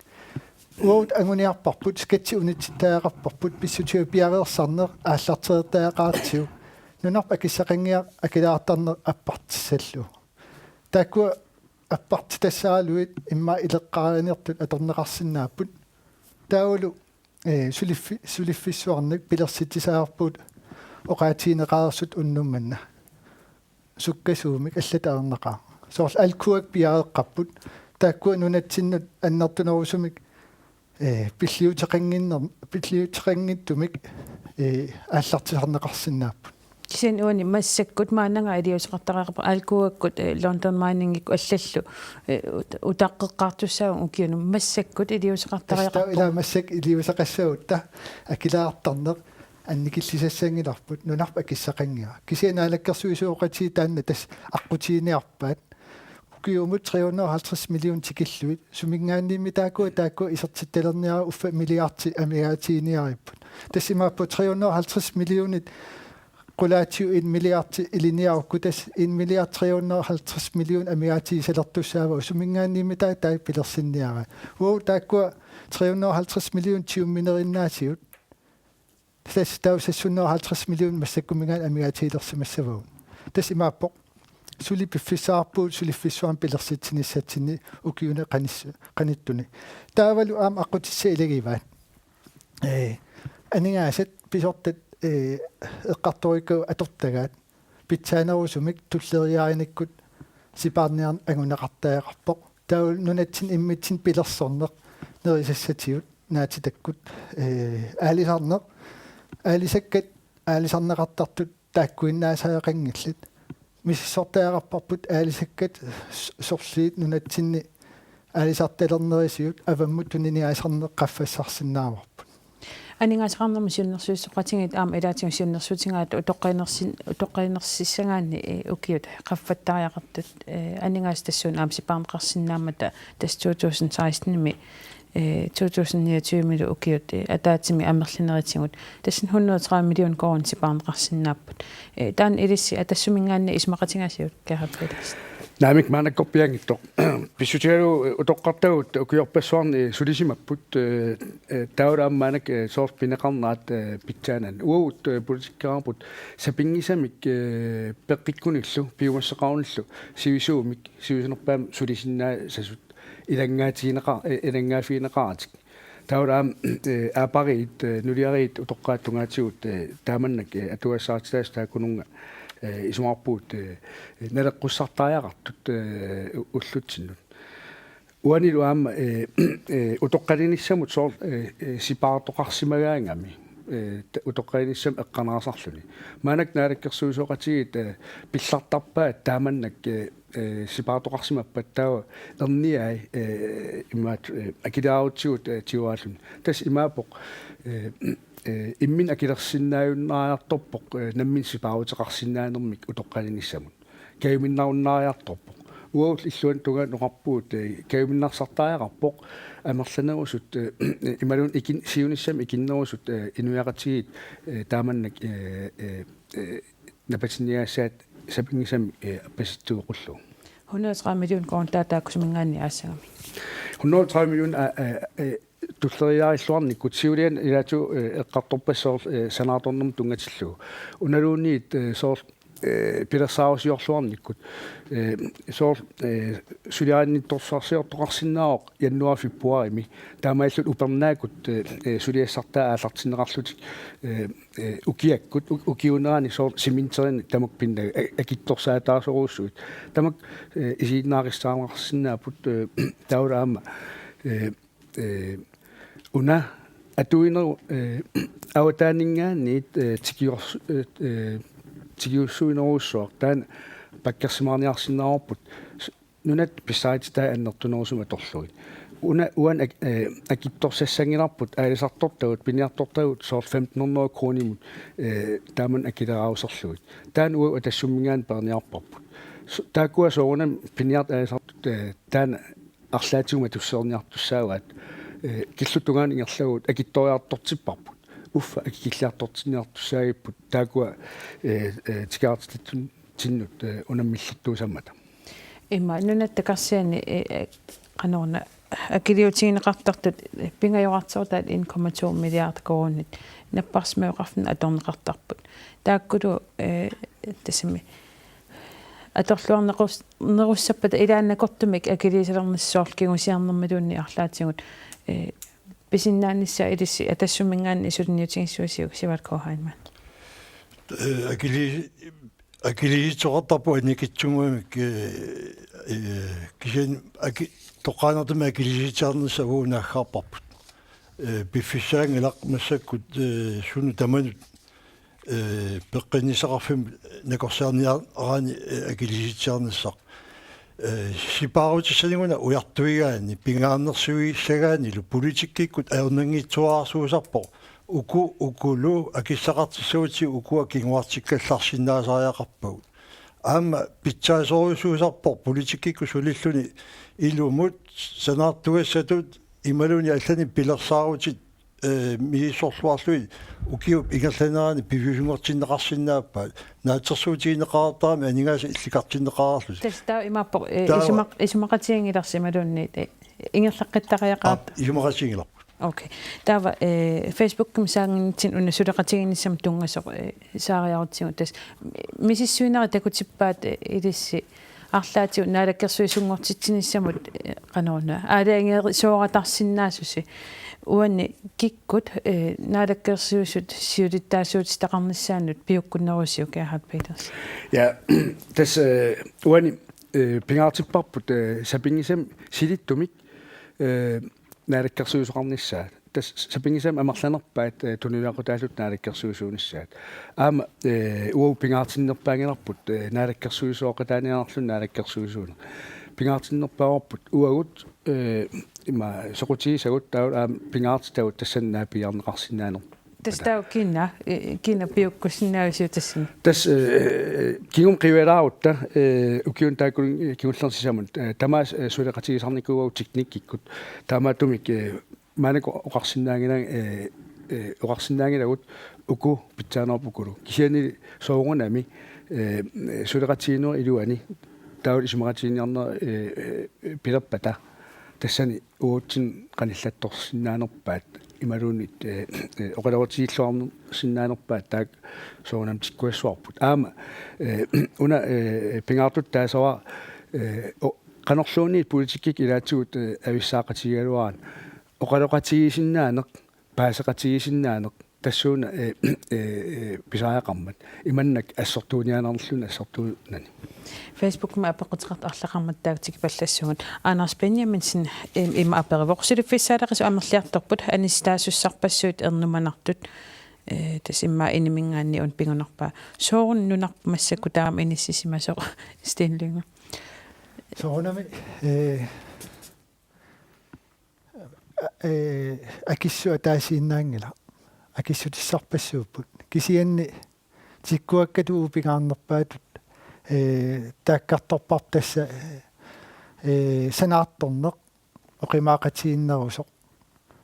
Uagut anguniarparput, skatsi unitsittariaqarparput, pissutigalugu piareersarneq aallartereertariaqaratsigu, nunarput akissaqanngitsoq akileraartarneq appartissallugu. Taakkua appartitassaraluit immaqa ileqqaarinertut atorneqarsinnaapput. Taavalu, ee, suliffi-, suliffissuarnik pilersitsisarpugut oqaatigineqareersut unnuk manna. Sukkasuumik allatut ajornaqaaq. Soorlu alkuak piareeqqapput. Taakkua nunatsinnut annertunerusumik, ee, pilliuteqannginner-, pilliuteqanngitsumik, ee, aallartisarneqarsinnaapput. Kisianni uani massakkut maannakkut iliuuseqartariaqarpoq alkuakkut, ee, London Miningikkut allallu, ee, ut-, utaqqeqqaartussaapput ukiuni massakkut iliuuseqartariaqarpoq. Tassa ilaa massakkut iliuuseqassagutta akileraartarneq annikillisassanngilarput nunarput akissaqanngitsoq. Kisianni naalakkersuisooqatigiit taanna tassa aqqutiginiarpaat. Ukiumut tre hundrede og halvtreds millioner tikillugit. Suminngaanniimmi taakkua, taakkua isertittalerniarit uffa milliardi amigaatiginiaripput. Tassa imaappoq tre hundrede og halvtreds millionit qulaatigut en milliardi ilinniarukku tassa en milliard tre hundrede og halvtreds million amigaatigisalertussaavagut suminngaanniimmi taava taakku pilersinniarai. Uagut taakkua tre hundrede og halvtreds million tiumminerinnaasigut. Tassa taava seks hundrede og halvtreds million massakkumminngaanniit amigaatigilersimassavagut. Tassa imaappoq suli piffissaqarpugut suliffissuarnik pilersitsinissatsinni ukiuni qanis-, qanittuni. Taavalu aamma aqqutissat ilagivaat. Ee, aningaasat pisortat, ee, eqqartorikkagut atortagaat pitsaanerusumik tulleriiaarinikkut sipaarniarneq anguneqartariaqarpoq. Taava nunatsinni immitsinnut pilersorneq nerisassatigut naatitakkut, ee, aalisarneq, aalisakkat aalisarneqartartut taakkuinnaasariaqanngillat. Misissortariaqarparput aalisakkat s-, sorliit nunatsinni aalisartalernerisigut avammut tuniniaasarneq qaffassarsinnaavarput. Aningaasaqarnermut siunnersuisoqatigiit aamma ilaatigut siunnersuutigaat utoqqalinersin-, utoqqalinersissagaanni, ee, ukiut qaffattariaqartut, ee, aningaasat tassuuna aamma sipaarneqarsinnaammata tassa to tusind seksten-imi, ee, to tusind niogtyve-milu ukiut, ee, ataatsimik amerlinerisigut. Tassa hundrede og tredive million koruunit sipaarneqarsinnaapput. Ee, taanna ilissi Atassut suminngaanniit isumaqatigaasiuk, Gerhard Petersen? Naamik, maannakkorpiaanngitsoq. Pissutigalugu, ee, utoqqartagut ukiorpassuarni, ee, sulisimapput, ee, ee, taavalu aamma maannakkut, ee, soorlu pineqarnerat, ee, pitsaanani. Uagut, ee, politikereerput sapinngisamik, ee, peqqikkunillu, piumassuseqarunillu, sivisuumik, sivisunerpaamik sulisinnaasasut ilanngaatigineqa-, ee, ilanngaaffigineqaratik. Taavalu aamma, ee, aappariit, ee, nuliariit utoqqaat tungaatigut, ee, taamannak, ee, atugassarititaasut taakkununnga, ee, isumaqarpugut, ee, naleqqussartariaqartut, ee, u-, ullutsinnut. Uanilu aamma, ee, ee, utoqqalinissamut soorlu, ee, ee, sipaartoqarsimagaangami, ee, ta-, utoqqalinissamut eqqanaarsarluni. Maannakkut naalakkersuisooqatigiit, ee, pillartarpaat taamannak, ee, ee, sipaartoqarsimappat taava erniai, ee, imaat, ee, akileraarutigut, ee, tiguaalluni. Tassa imaappoq, ee, ee, imminut akilersinnaajunnaariartorpoq, ee, nammineq sipaaruteqarsinnaanermik utoqqalinissamut. Kajuminnarunnaariartorpoq. Uagut illuanut tungaanut oqarpugut, ee, kajuminnarsartariaqarpoq amerlanerusut, ee, imaluunniit ikin-, siunissami ikinnerusut, ee, inuiaqatigiit, ee, taamannak, ee, ee, ee, napatinniagassat sapinngisamik, ee, appasitsuuqullugu. Hundrede og tredive million koruunit taava taakku suminngaanniit aassagamik? Hundrede og tredive million, aa, ee, ee, tulleriiarilluarnikkut siuliani ilaatigut, ee, eqqartorpassuit, ee, sanaartornermut tunngatillugu. Unaluunniit, ee, soorlu, ee, pilersaarusiorluarnikkut, ee, soorlu, ee, suliarinnittorsuarsiortoqarsinnaavoq januar februarimi. Taamaalillutik upernaakkut, ee, ee, suliassartaat aallartinneqarlutik, ee, ee, ukiakkut, u-, ukiuunerani soorlu cementerinik tamakku pinnagu a-, akitsorsaataasorujussuit. Tamakku, ee, isiginnaaqissaarneqarsinnaapput, ee, taavalu aamma, ee, ee, una atuinerup, ee, avataaninngaanniit, ee, tikiors-, ee, ee, tikiussuinerujussuaq taanna pakkersimaarniarsinnaavarput. S-, nunat pissarititaat annertunerusumik atorlugit. Una uani ak-, ee, akitsorsassanngilarput aalisartortagut, piniartortagut soorlu femten hundrede koruunimut, ee, taamani akileraarusarlugit. Taanna uagut Atassumminngaanniit peerniarparput. S-, taakkua soorunami piniartut aalisartut, ee, taanna arlaatigut matusserniartussaavaat, ee, killip tungaanut ingerlavugut akitsoriartortipparput. Uffa akikilliartortinniartussaagipput taakkua, ee, ee, tikaartitatsun-, tinnut, ee, unammillertuusammata. Ima nunatta karsiani, eh, eh, qanoruna akiliutigineqartartut, eh, pingajorartortaat en komma to milliard koruunit napparsimaveqarfinnut atorneqartarput. Taakkulu, eh, tassami atorluarnequs-, nerussappata ilaannakortumik akiliisalernissaat kingusiarnermiluunniit arlaatigut, eh, pisinnaanissaa ilissi Atassumminngaanniit suliniutigissuusiuk Sivert K. Heilmann. Eh, akili-, akiliisoqartarpoq annikitsunnguamik, eh, eh, kisianni aki-, toqqaannartumik akiliisitsisarnissaq uagut naaggaarparput. Eh, piffissaanngilaq massakkut, eh, sunut tamanut, eh, peqqinnissaqarfimmut nakorsiarniaraanni, eh, akiliisitsisarnissaq. Eh, sipaarutissaniguna ujartuigaanni, pingaarnersiuissagaannilu politikkikkut ajornanngitsuararsuusarpoq. Uku, ukulu akissaqartissagutsigu ukua kinguartikkallarsinnaasariaqarpagut. Aamma pitsaasorujussuusarpoq politikkikkut sulilluni ilumut, sanaartugassatut imaluunniit allanik pilersaarutit, eh, misissorluarlugit ukiup ingerlanerani piviusunngortinneqarsinnaappaat. Naatsorsuutigineqartarami aningaasat illikartinneqarlutik. Tassa taava imaappoq, eh, Taava isumaq-, isumaqatiginngilarsi imaluunniit, eh, ingerlaqqittariaqaat. Aap, isumaqatiginngilarput. Okay. Taava, eh, Facebookimi saanginitsin una suleqatigiinnissamut tunngasoq, eh, saariarutsigu tassa misissuinerit takutippaat, eh, ilissi arlaatigut naalakkersuisunngortitsinissamut, eh, qanoruna aalajangerisooratarsinnaasusi. Uani kikkut, eh, naalakkersuisut siulittaasuutitaqarnissaannut piukkunnerusiuk, Gerhard Petersen? Ja, tassa, eh, uani, eh, pingaartipparput, eh, sapinngisamik silittumik, eh, naalakkersuisoqarnissaat. Tassa sapinngisamik amerlanerpaat, eh, tunuliaqutaallutik naalakkersuisuunissaat. Aamma, eh, uagut pingaartinnerpaanngilarput, eh, naalakkersuisooqataaniarnerluni naalakkersuisuuneq. Pingaartinnerpaavarput uagut, eh, ima soqutigisagut taava aamma pingaartitagut tassani naapiiarneqarsinnaanerput. Tassa taava kina, eh, kina piukkussinnaaviuk tassani? Tassa, eh, kingumut qivialaarutta, eh, ukiuni taakku kingullerni sisamut, eh, tamaasa, eh, suleqatigisarnikuugatsigu teknikkikkut. Taamaattumik, eh, maannakkut oqarsinnaanngilagut, eh, eh, oqarsinnaanngilagut uku pitsaanerupput ukulu. Kisianni soorunami, eh, suleqatigiinnerup iluani taava isumaqatigiinniarneq, eh, eh, pilerpata tassani uatsinnut qanillattorsinnaanerpaat imaluunniit, eh, eh, oqaloqatigiilluarsinnaanerpaat taakku soorunami tikkuassavarput. Aamma, eh, una, eh, pingaartutut taasavara, eh, o-, qanorluunniit politikkikkut ilaatigut, eh, avissaaqatigigaluaraanni oqaloqatigisinnaaneq, paaseqatigisinnaaneq tassuuna, eh, eh, eh, pisariaqarmat. Imannak assortuuniaannarluni assortuunani. Facebookimi apeqquteqartut arlaqarmat taakku tikipallassuugut. Anders Benjaminsen, eh, ima aperivoq: Suliffissaaleqisut amerliartorput, anisitaasussarpassuit ernumanartut, eh, tassa immaqa iniminngaanniit una pigunarpaa. Sooruna nunarput massakkut taama inissisimasoq, Steen Lynge? Soorunami, eh, eh, akissut ataasiinnaanngilaq. Akissutissarpassuupput. Kisianni tikkuakkat uagut pingaarnerpaatut, eh, taakkartorparput tassa, eh, sanaartorneq oqimaaqatigiinnerusoq.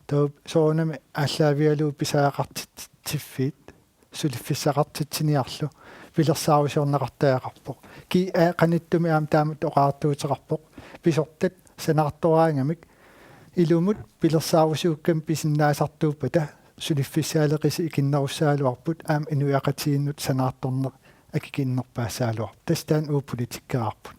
Taava soorunami aallaavigalugu pisariaqartitsiffiit suliffissaqartitsiniarlu pilersaarusiorneqartariaqarpoq. Ki-, eh, qanittumi aamma taamatut oqariartuuteqarpoq. Pisortat sanaartoraangamik ilumut pilersaarusiukkamik pisinnaasartuuppata suliffissaaleqisut ikinnerussagaluarput aamma inuiaqatigiinnut sanaartorneq akikinnerpaassagaluarpoq. Tassa taanna uagut politikkeraarput.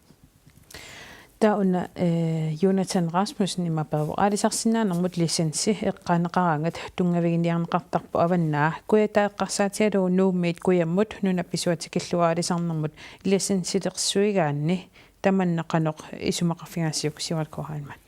Taava una, eh, Jonathan Rasmussen ima aperivoq: Aalisarsinnaanermut licensi eqqaaneqaraangat tunngaviginiarneqartarpoq Avannaa. Kujataat eqqarsaatigalugu Nuummiit kujammut nuna pisuat tikillugu aalisarnermut licensilersuigaanni tamanna qanoq isumaqarfigaasiuk, Sivert K. Heilmann?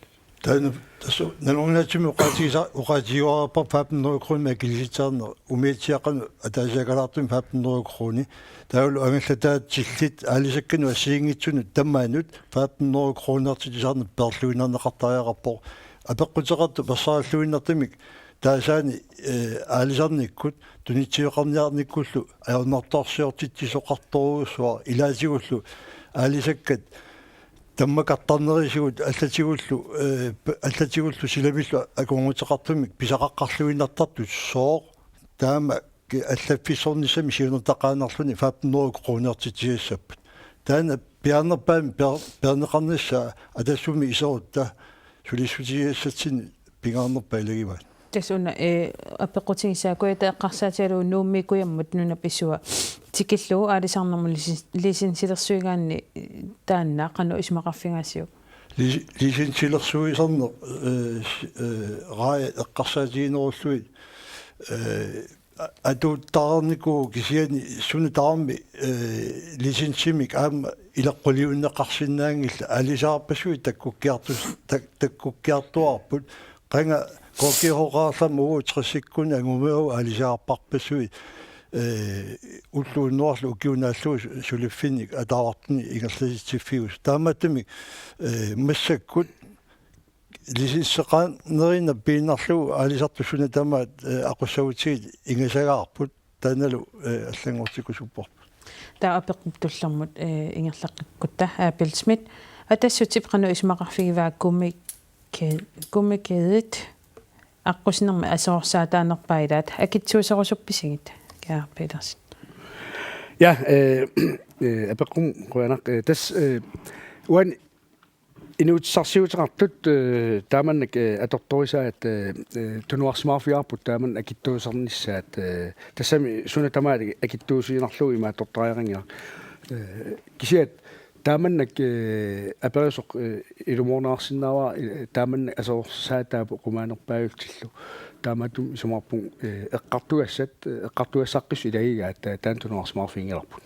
Taanna tassa nalornaatsumik oqaatigisa-, oqaatigiuarparput femten hundrede kroner akiliisitsisarneq, umiatsiaaqqanut ataasiakalaartumik femten hundrede kroner. Taavalu angallataat tillit aalisakkanut assigiinngitsunut tamanut femten hundrede kronertitsisarneq peerluinnarneqartariaqarpoq. Apeqquteqartut perseralluinnartumik taasaani, eh, aalisarnikkut tunitsiveqarniarnikkullu ajornartorsiortitsisoqartorujussuaq, ilaatigullu aalisakkat tammakartarnerisigut allatigullu, eh, p-, allatigullu silamillu akornuteqartumik pisaqaqqarluinnartartut sooq taama ki-, allaffissornissamik siunertaqaannarluni femten hundrede kronertitsisassappat. Taanna piaarnerpaamik piar-, piarneqarnissaa Atassummi iserutta sulissutigisassatsinnik pingaarnerpaat ilagivaat. Tassa una, eh, apeqqutigissavat Kujata eqqarsaatigalugu Nuummi kujammut nunap isua tikillugu aalisarnermut lisin-, lisinsilersuigaanni, eh, taanna qanoq isumaqarfigaasiuk? Lis-, lisinsilersuisarneq, eh, s-, eh, raajat eqqarsaatiginerullugit, eh, a-, atuuttaarnikuuvoq kisianni suna tamarmi, eh, lisinsimik aamma ileqquliunneqarsinnaanngillat, aalisagarpassuit takkukkiartus-, tak-, takkukkiartuaarput, qanga K G H-qaarlama uagut tressikkunni angumeriarluta aalisagarpassuit, eh, ulloq unnuarlu ukiup naallugu su-, suliffinnik ataavartunik ingerlasitsiffiusut. Taamaattumik, eh, massakkut lisinseqarnerinnaq piinnarlugu aalisartut suna tamaat, eh, aqussagutsigit ingasagaarput, taannalu, eh, allanngortikkusupparput. Taava apeqqup tullermut, eh, ingerlaqqikkutta, Abel Schmidt. Atassutip qanoq isumaqarfigivaat gummike-, gummikædet aqqusinermi aserorsaataanerpaat ilaat, akitsuuserusuppisigit, Gerhard Petersen? Ja, eh, eh, apeqqut qujanaq, eh, tassa, eh, uani inuutissarsiuteqartut, eh, taamannak, eh, atortorisaat, eh, eh, tunuarsimaarfigaarput taamannak akitsuusernissaat, eh, tassami suna tamaat akitsuusiinnarlugu imaattortariaqanngilaq. Eh, kisianni taamannak, eh, aperisoq, eh, ilumoorneqarsinnaavara, eh, taamannak aserorsaataat qumaanerpaajutsillu. Taamaattumik isumaqarpunga, eh, eqqartugassat, eh, eqqartugassaqqissut ilagigaat, eh, taanna tunuarsimaarfiginngilarput.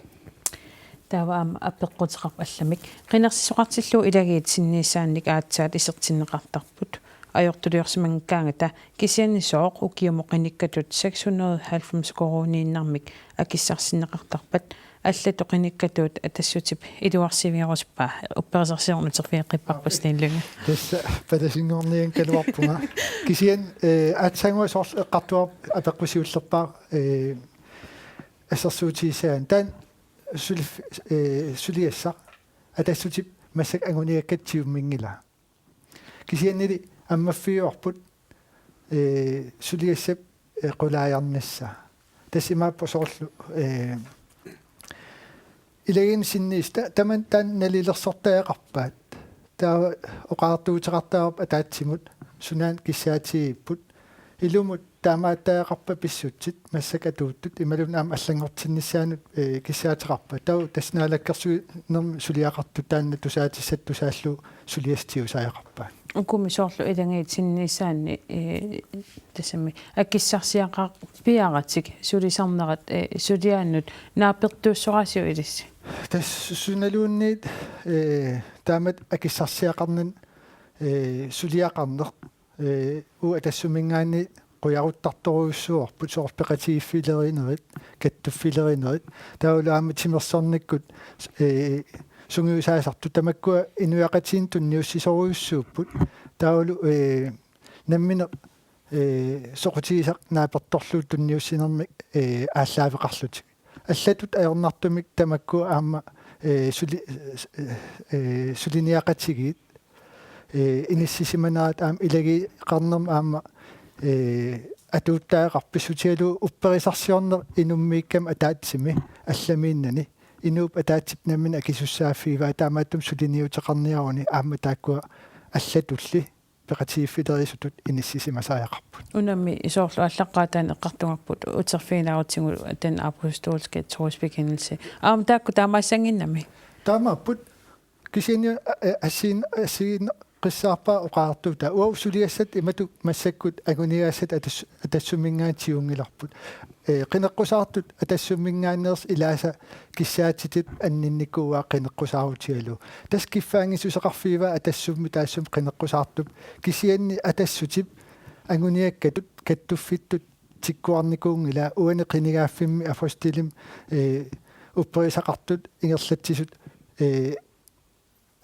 Taava aamma apeqquteqarpoq allamik. Qinersisoqartillugu ilagiit sinniissaannik aatsaat isertinneqartarput. Ajortuliorsimanngikkaangata kisianni sooq ukiumut qinikkatut seks hundrede halvfems koruuniinnarmik akissarsinneqartarpat, allatut qinikkatuut Atassutip iluarsiivigerusuppaa, upperisarsiorneq uterfigeqqipparput Steen Lynge. Tassa palasinngornianngikkaluarpunga. Kisianni, eh, aatsaannguaq soorlu eqqartugarput apeqqut siullerpaaq, eh, assersuutigissagaanni. Taanna sulif-, eh, suliassaq Atassutip massakkut anguniakkat tigumminngilaa. Kisiannili ammaffigivarput, eh, suliassap, eh, qulaajarnissaa. Tassa imaappoq soorlu, eh, ilagiinni sinniisa-, ta-, tamanna taanna nalilersortariaqarpaat. Taava oqariartuuteqartariaqarpoq ataatsimut sunaana kissaatigigipput. Ilumut taamaattariaqarpat pissutsit massakkut atuuttut imaluunniit aamma allanngortinnissaannut, eh, kissaateqarpat. Taava tassa naalakkersuinermi suliaqartut taanna tusaatissatut tusaallugu suliassat tigusariaqarpaat. Ukumi soorlu ilagiit sinniissaanni, eh, tassami akissarsiaqarpiaratik sulisarnerat, eh, suliaannut naapertuussoraasiuk ilissi? Tassa sunaluunniit, eh, taamatut akissarsiaqarnani, eh, suliaqarneq, eh, uagut Atassumminngaanniit qujaruttartorujussuuarput soorlu peqatigiiffilerinerit, kattuffilerinerit. Taavalu aamma timersornikkut, eh, sungiusaasartut tamakkua inuiaqatigiinnut tunniussisorujussuupput. Taavalu, eh, nammineq, eh, soqutigisaq naapertorlugu tunniussinermik, eh, aallaaveqarlutik. Allatut ajornartumik tamakku aamma, eh, suli-, eh, suliniaqatigiit, eh, inissisimanerat aamma ilageeqarnermi aamma, eh, atuuttariaqarpoq pissutigalugu upperisarsiorneq inummiikkami ataatsimi allamiinnani. Inuup ataatsip nammineq akisussaaffigivaa, taamaattumik suliniuteqarniaruni aamma taakkua allatulli peqatigiiffileriisutut inissisimasariaqarput. Unami soorlu aallaqqaataani eqqartugarput uterfiginaarutsigu den apostolske trosbekendelse. Aamma taakku taamaassannginnami? Taamaapput. Kisianni, a-, a-, assiin-, assiin-, qissaarpaa oqartuuta. Uagut suliassat imatut massakkut anguniagassat atas-, Atassumminngaanniit tigunngilarput. Eh, qineqqusaartut Atassumminngaanneersut ilaasa kissaatititut anninnikuuaat qineqqusaarutigalugu. Tassa kiffaanngissuseqarfigivaa Atassummi taassuma qineqqusaartup, kisianni Atassutip anguniakkatut kattuffittut tikkuarnikuunngilaa, uani qinigaaffimmi apostilimi, eh, upperisaqartut ingerlatsisut, eh,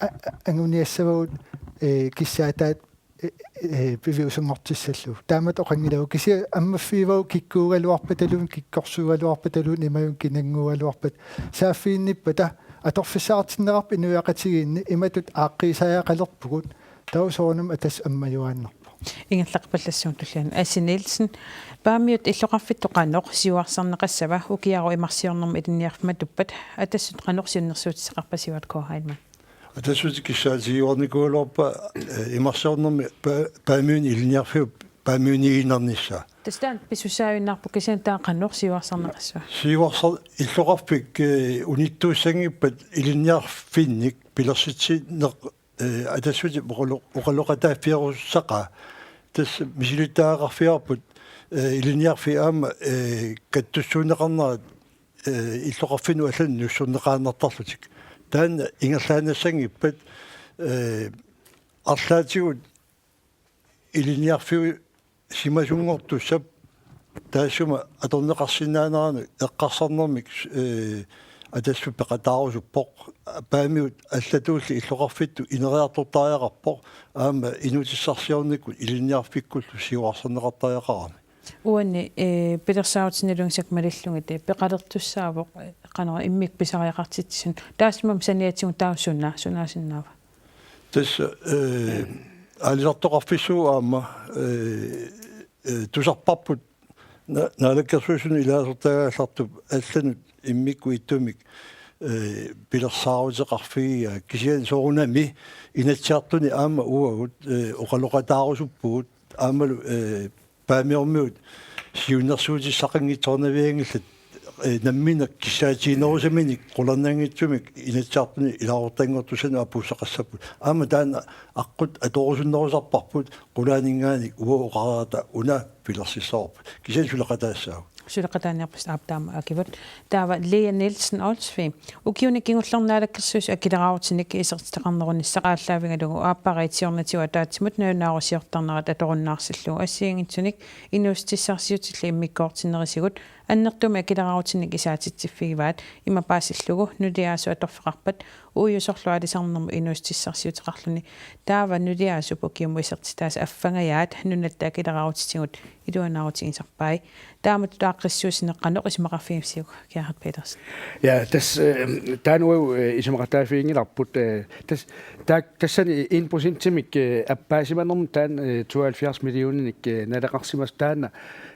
a-, a-, anguniassavagut, eh, kissaataat, eh, eh, piviusunngortissallugu. Taamatut oqanngilagut. Kisianni ammaffigivagut kikkuugaluarpataluunniit, kikkorsuugaluarpataluunniit, imaluunniit kinannguugaluarpat. Saaffiginnippata atorfissaqartinneqarpoq inuiaqatigiinni, imatut aaqqiisariaqalerpugut. Taava soorunami Atassut ammajuaannarpoq. Ingerlaqqipallassuugut tulliani. Assi Nielsen, Paamiut illoqarfittut qanoq siuarsarneqassava ukiaru imarsiornermi ilinniarfimmi matuppat, Atassut qanoq siunnersuutissaqarpa? Siuat K. Heilmann. Atassut kissaatigiuarnikuugaluarpaa, eh, imarsiornermi Pa-, Paamiuni ilinniarfiup Paamiuniiginnarnissaa. Tassa taanna pisussaaginnarpoq, kisianni taava qanoq siuarsarneqassava? Siuarsar-, illoqarfik, eh, unittuussanngippat ilinniarfinnik pilersitsineq, eh, Atassutip oqalo-, oqaloqataaffigerusussaqaa. Tassa misilittagaqarfigaarput, eh, ilinniarfik aamma, eh, kattussuunneqarnerat, eh, illoqarfinnut allanut nussorneqaannartarlutik. Taanna ingerlaannassanngippat, eh, arlaatigut ilinniarfiusimasunngortussap taassuma atorneqarsinnaanerannut eqqarsarnermik, eh, Atassut peqataarusuppoq. Paamiut allatuulli illoqarfittut ineriartortariaqarpoq, aamma inuutissarsiornikkut ilinniarfikkullu siuarsarneqartariaqarami. Uani, eh, pilersaarutit nalunngisakka malillugit, eh, peqalertussaavoq, eh, qanoq immikkut pisariaqartitsisunut. Taassuma saniatigut taava suna, sunaasinnaava? Tassa, eh, aalisartoqarfissuup aamma, eh, eh, tusarparput na-, Naalakkersuisunut ilaasortagaallartup allanut immikkut ittumik, eh, pilersaaruteqarfigigaa, kisianni soorunami Inatsisartuni aamma uagut, eh, oqaloqataarusuppugut aammalu, eh, Paamiormiut siunnersuutissaqanngitsoornavianngillat, eh, nammineq kissaatiginerusaminik qularnanngitsumik Inatsisartuni ilaasortanngortussanut apuussaqassapput. Aamma taanna aqqut atorusunnerusarparput, qulaaninngaanniit uagut oqareerata una pilersissavarput. Kisianni suleqataassaagut. Suleqataaniarpassuit aap taama akivut. Taava Lea Nielsen Olsvig. Ukiuni kingullerni Naalakkersuisut akileraarutinik isertitaqarnerunissaq aallaavigalugu aappariit siornatigut ataatsimut nalunaarusiortarnerat atorunnaarsillugu assigiinngitsunik inuussutissarsiutillu immikkoortinnerisigut annertuumik akileraarutinik isaatitsiffigivaat, ima paasillugu nuliaasu atorfeqarpat uiusorlu aalisarnermut inuussutissarsiuteqarluni. Taava nuliaasup ukiumut isertitaasa affangajaat nunatta akileraarutitigut iluanaarutigisarpai. Taamatut aaqqissuussineq qanoq isumaqarfigisiuk, Gerhard Petersen? Ja, tassa, eh, taanna uagut, eh, isumaqataaffiginngilarput, eh, tas-, taa-, tassani en procentimik, eh, appaasimanermut taanna, eh, tooghalvfjerds millioninik, eh, naleqarsimasoq taanna,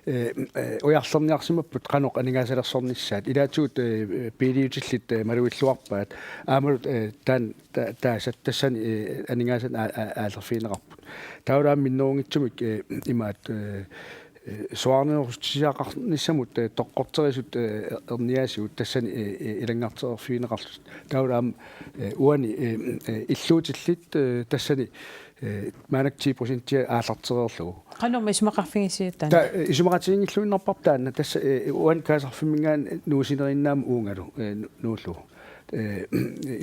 eh, eh, ujarlerniarsimapput qanoq aningaasalersornissaat. Ilaatigut, eh, biiliutillit, eh, maluilluarpaat. Aammalu, eh, taanna ta-, taasat tassani, eh, aningaasanik aa-, aa-, aallerfigineqarput. Taavalu aamma minnerunngitsumik, eh, imaat, eh, eh, soraarnerussutissaqarnissamut, eh, toqqorterisut, eh, erniaasigut tassani, eh, eh, ilanngartereerfigineqarlutik. Taavalu aamma, eh, uani, eh, eh, illuutillit, eh, tassani, eh, maannakkut ti procentia aallartereerlugu. Qanormi isumaqarfigisiuk taanna? Ta-, eh, isumaqatiginngilluinnarparput taanna, tassa, eh, uani kaasarfimminngaanniit nuusineriinnaammat uungalu, eh, nu-, nuullugu. Eh,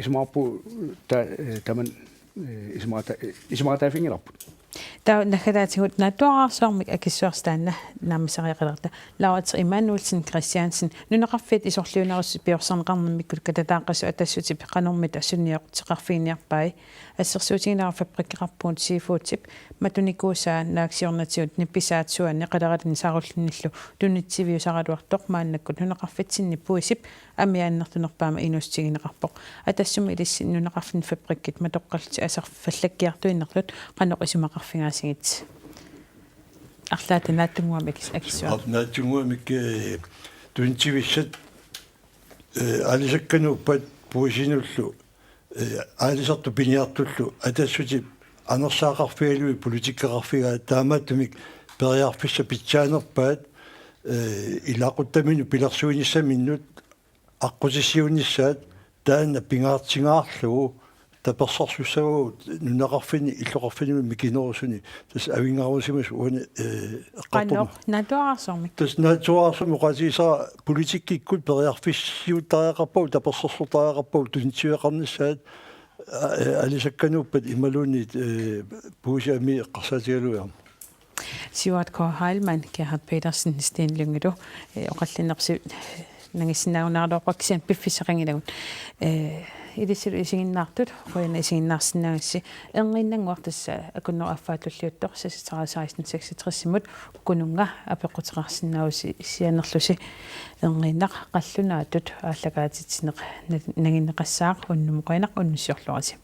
isumaqarpunga ta-, eh, tamanna, eh, isumaqata-, eh, isumaqataaffiginngilarput. Taava naggataatigut naatsuaraarsuarmik akissuarsi taanna naammasseriaqalerta. Laurits Immanuelsen Christiansen, nunaqarfiit isorliunerusut piorsarneqarnermikkut katataaqqasut Atassutip qanormita sunniuteqarfiginiarpai? Assersuutigilaarlugu fabrikkeqarpugut Seafoodip matunikuusaa naak siornatigut nipisaat suaani qaleralinnik saarullinnillu tunitsiviusaraluartoq maannakkut nunaqarfitsinni puisip amia annertunerpaamik inuussutigineqarpoq. Atassumi ilissi nunaqarfinni fabrikkit matoqqallutik asarfallakkiartuinnartut qanoq isumaqarfigaasigit? Arlaata naatsunnguamik akis-, akissuar. Naatsunnguamik, eh, tunitsivissat, eh, aalisakkanuuppat puisinullu, eh, aalisartut piniartullu Atassutip anersaaqarfigalugit politikkeqarfigaat taamaattumik periarfissat pitsaanerpaat, eh, ilaquttamut pilersuinissaminnut aqqutissiuunnissaat taanna pingaartingaarlugu tapersersussavagut nunaqarfinni illoqarfinnut mikinerusuni, tassa avinngarusimasut uani, eh, eqqartorneq. Qanoq, naatsuaraarsuarmik? Tassa naatsuaraarsuarmik oqaatigisara politikkikkut periarfissiuuttariaqarpagut, tapersersortariaqarpagut tunitsiveqarnissaat, a-, eh, aalisakkanuuppat imaluunniit, eh, puisit amii eqqarsaatigalugit aamma. Siuat K. Heilmann, Gerhard Petersen, Steen Lynge, eh, oqallinneq si-, nangissinnaagunaraluarpakka kisianni piffissaqanngilagut. Eh, ilissilu isiginnaartut, qujanaq isiginnaarsinnaagassi. Erniinnannguaq tassa akunnerup affaa tulliuttoq, seksogtredive seksten seksogtres-imut, ukununnga apeqquteqarsinnaavusi sianerlusi erniinnaq qallunaatut aallakaatitsineq na-, nanginneqassaaq, unnuk qujanaq, unnussiorluarisi.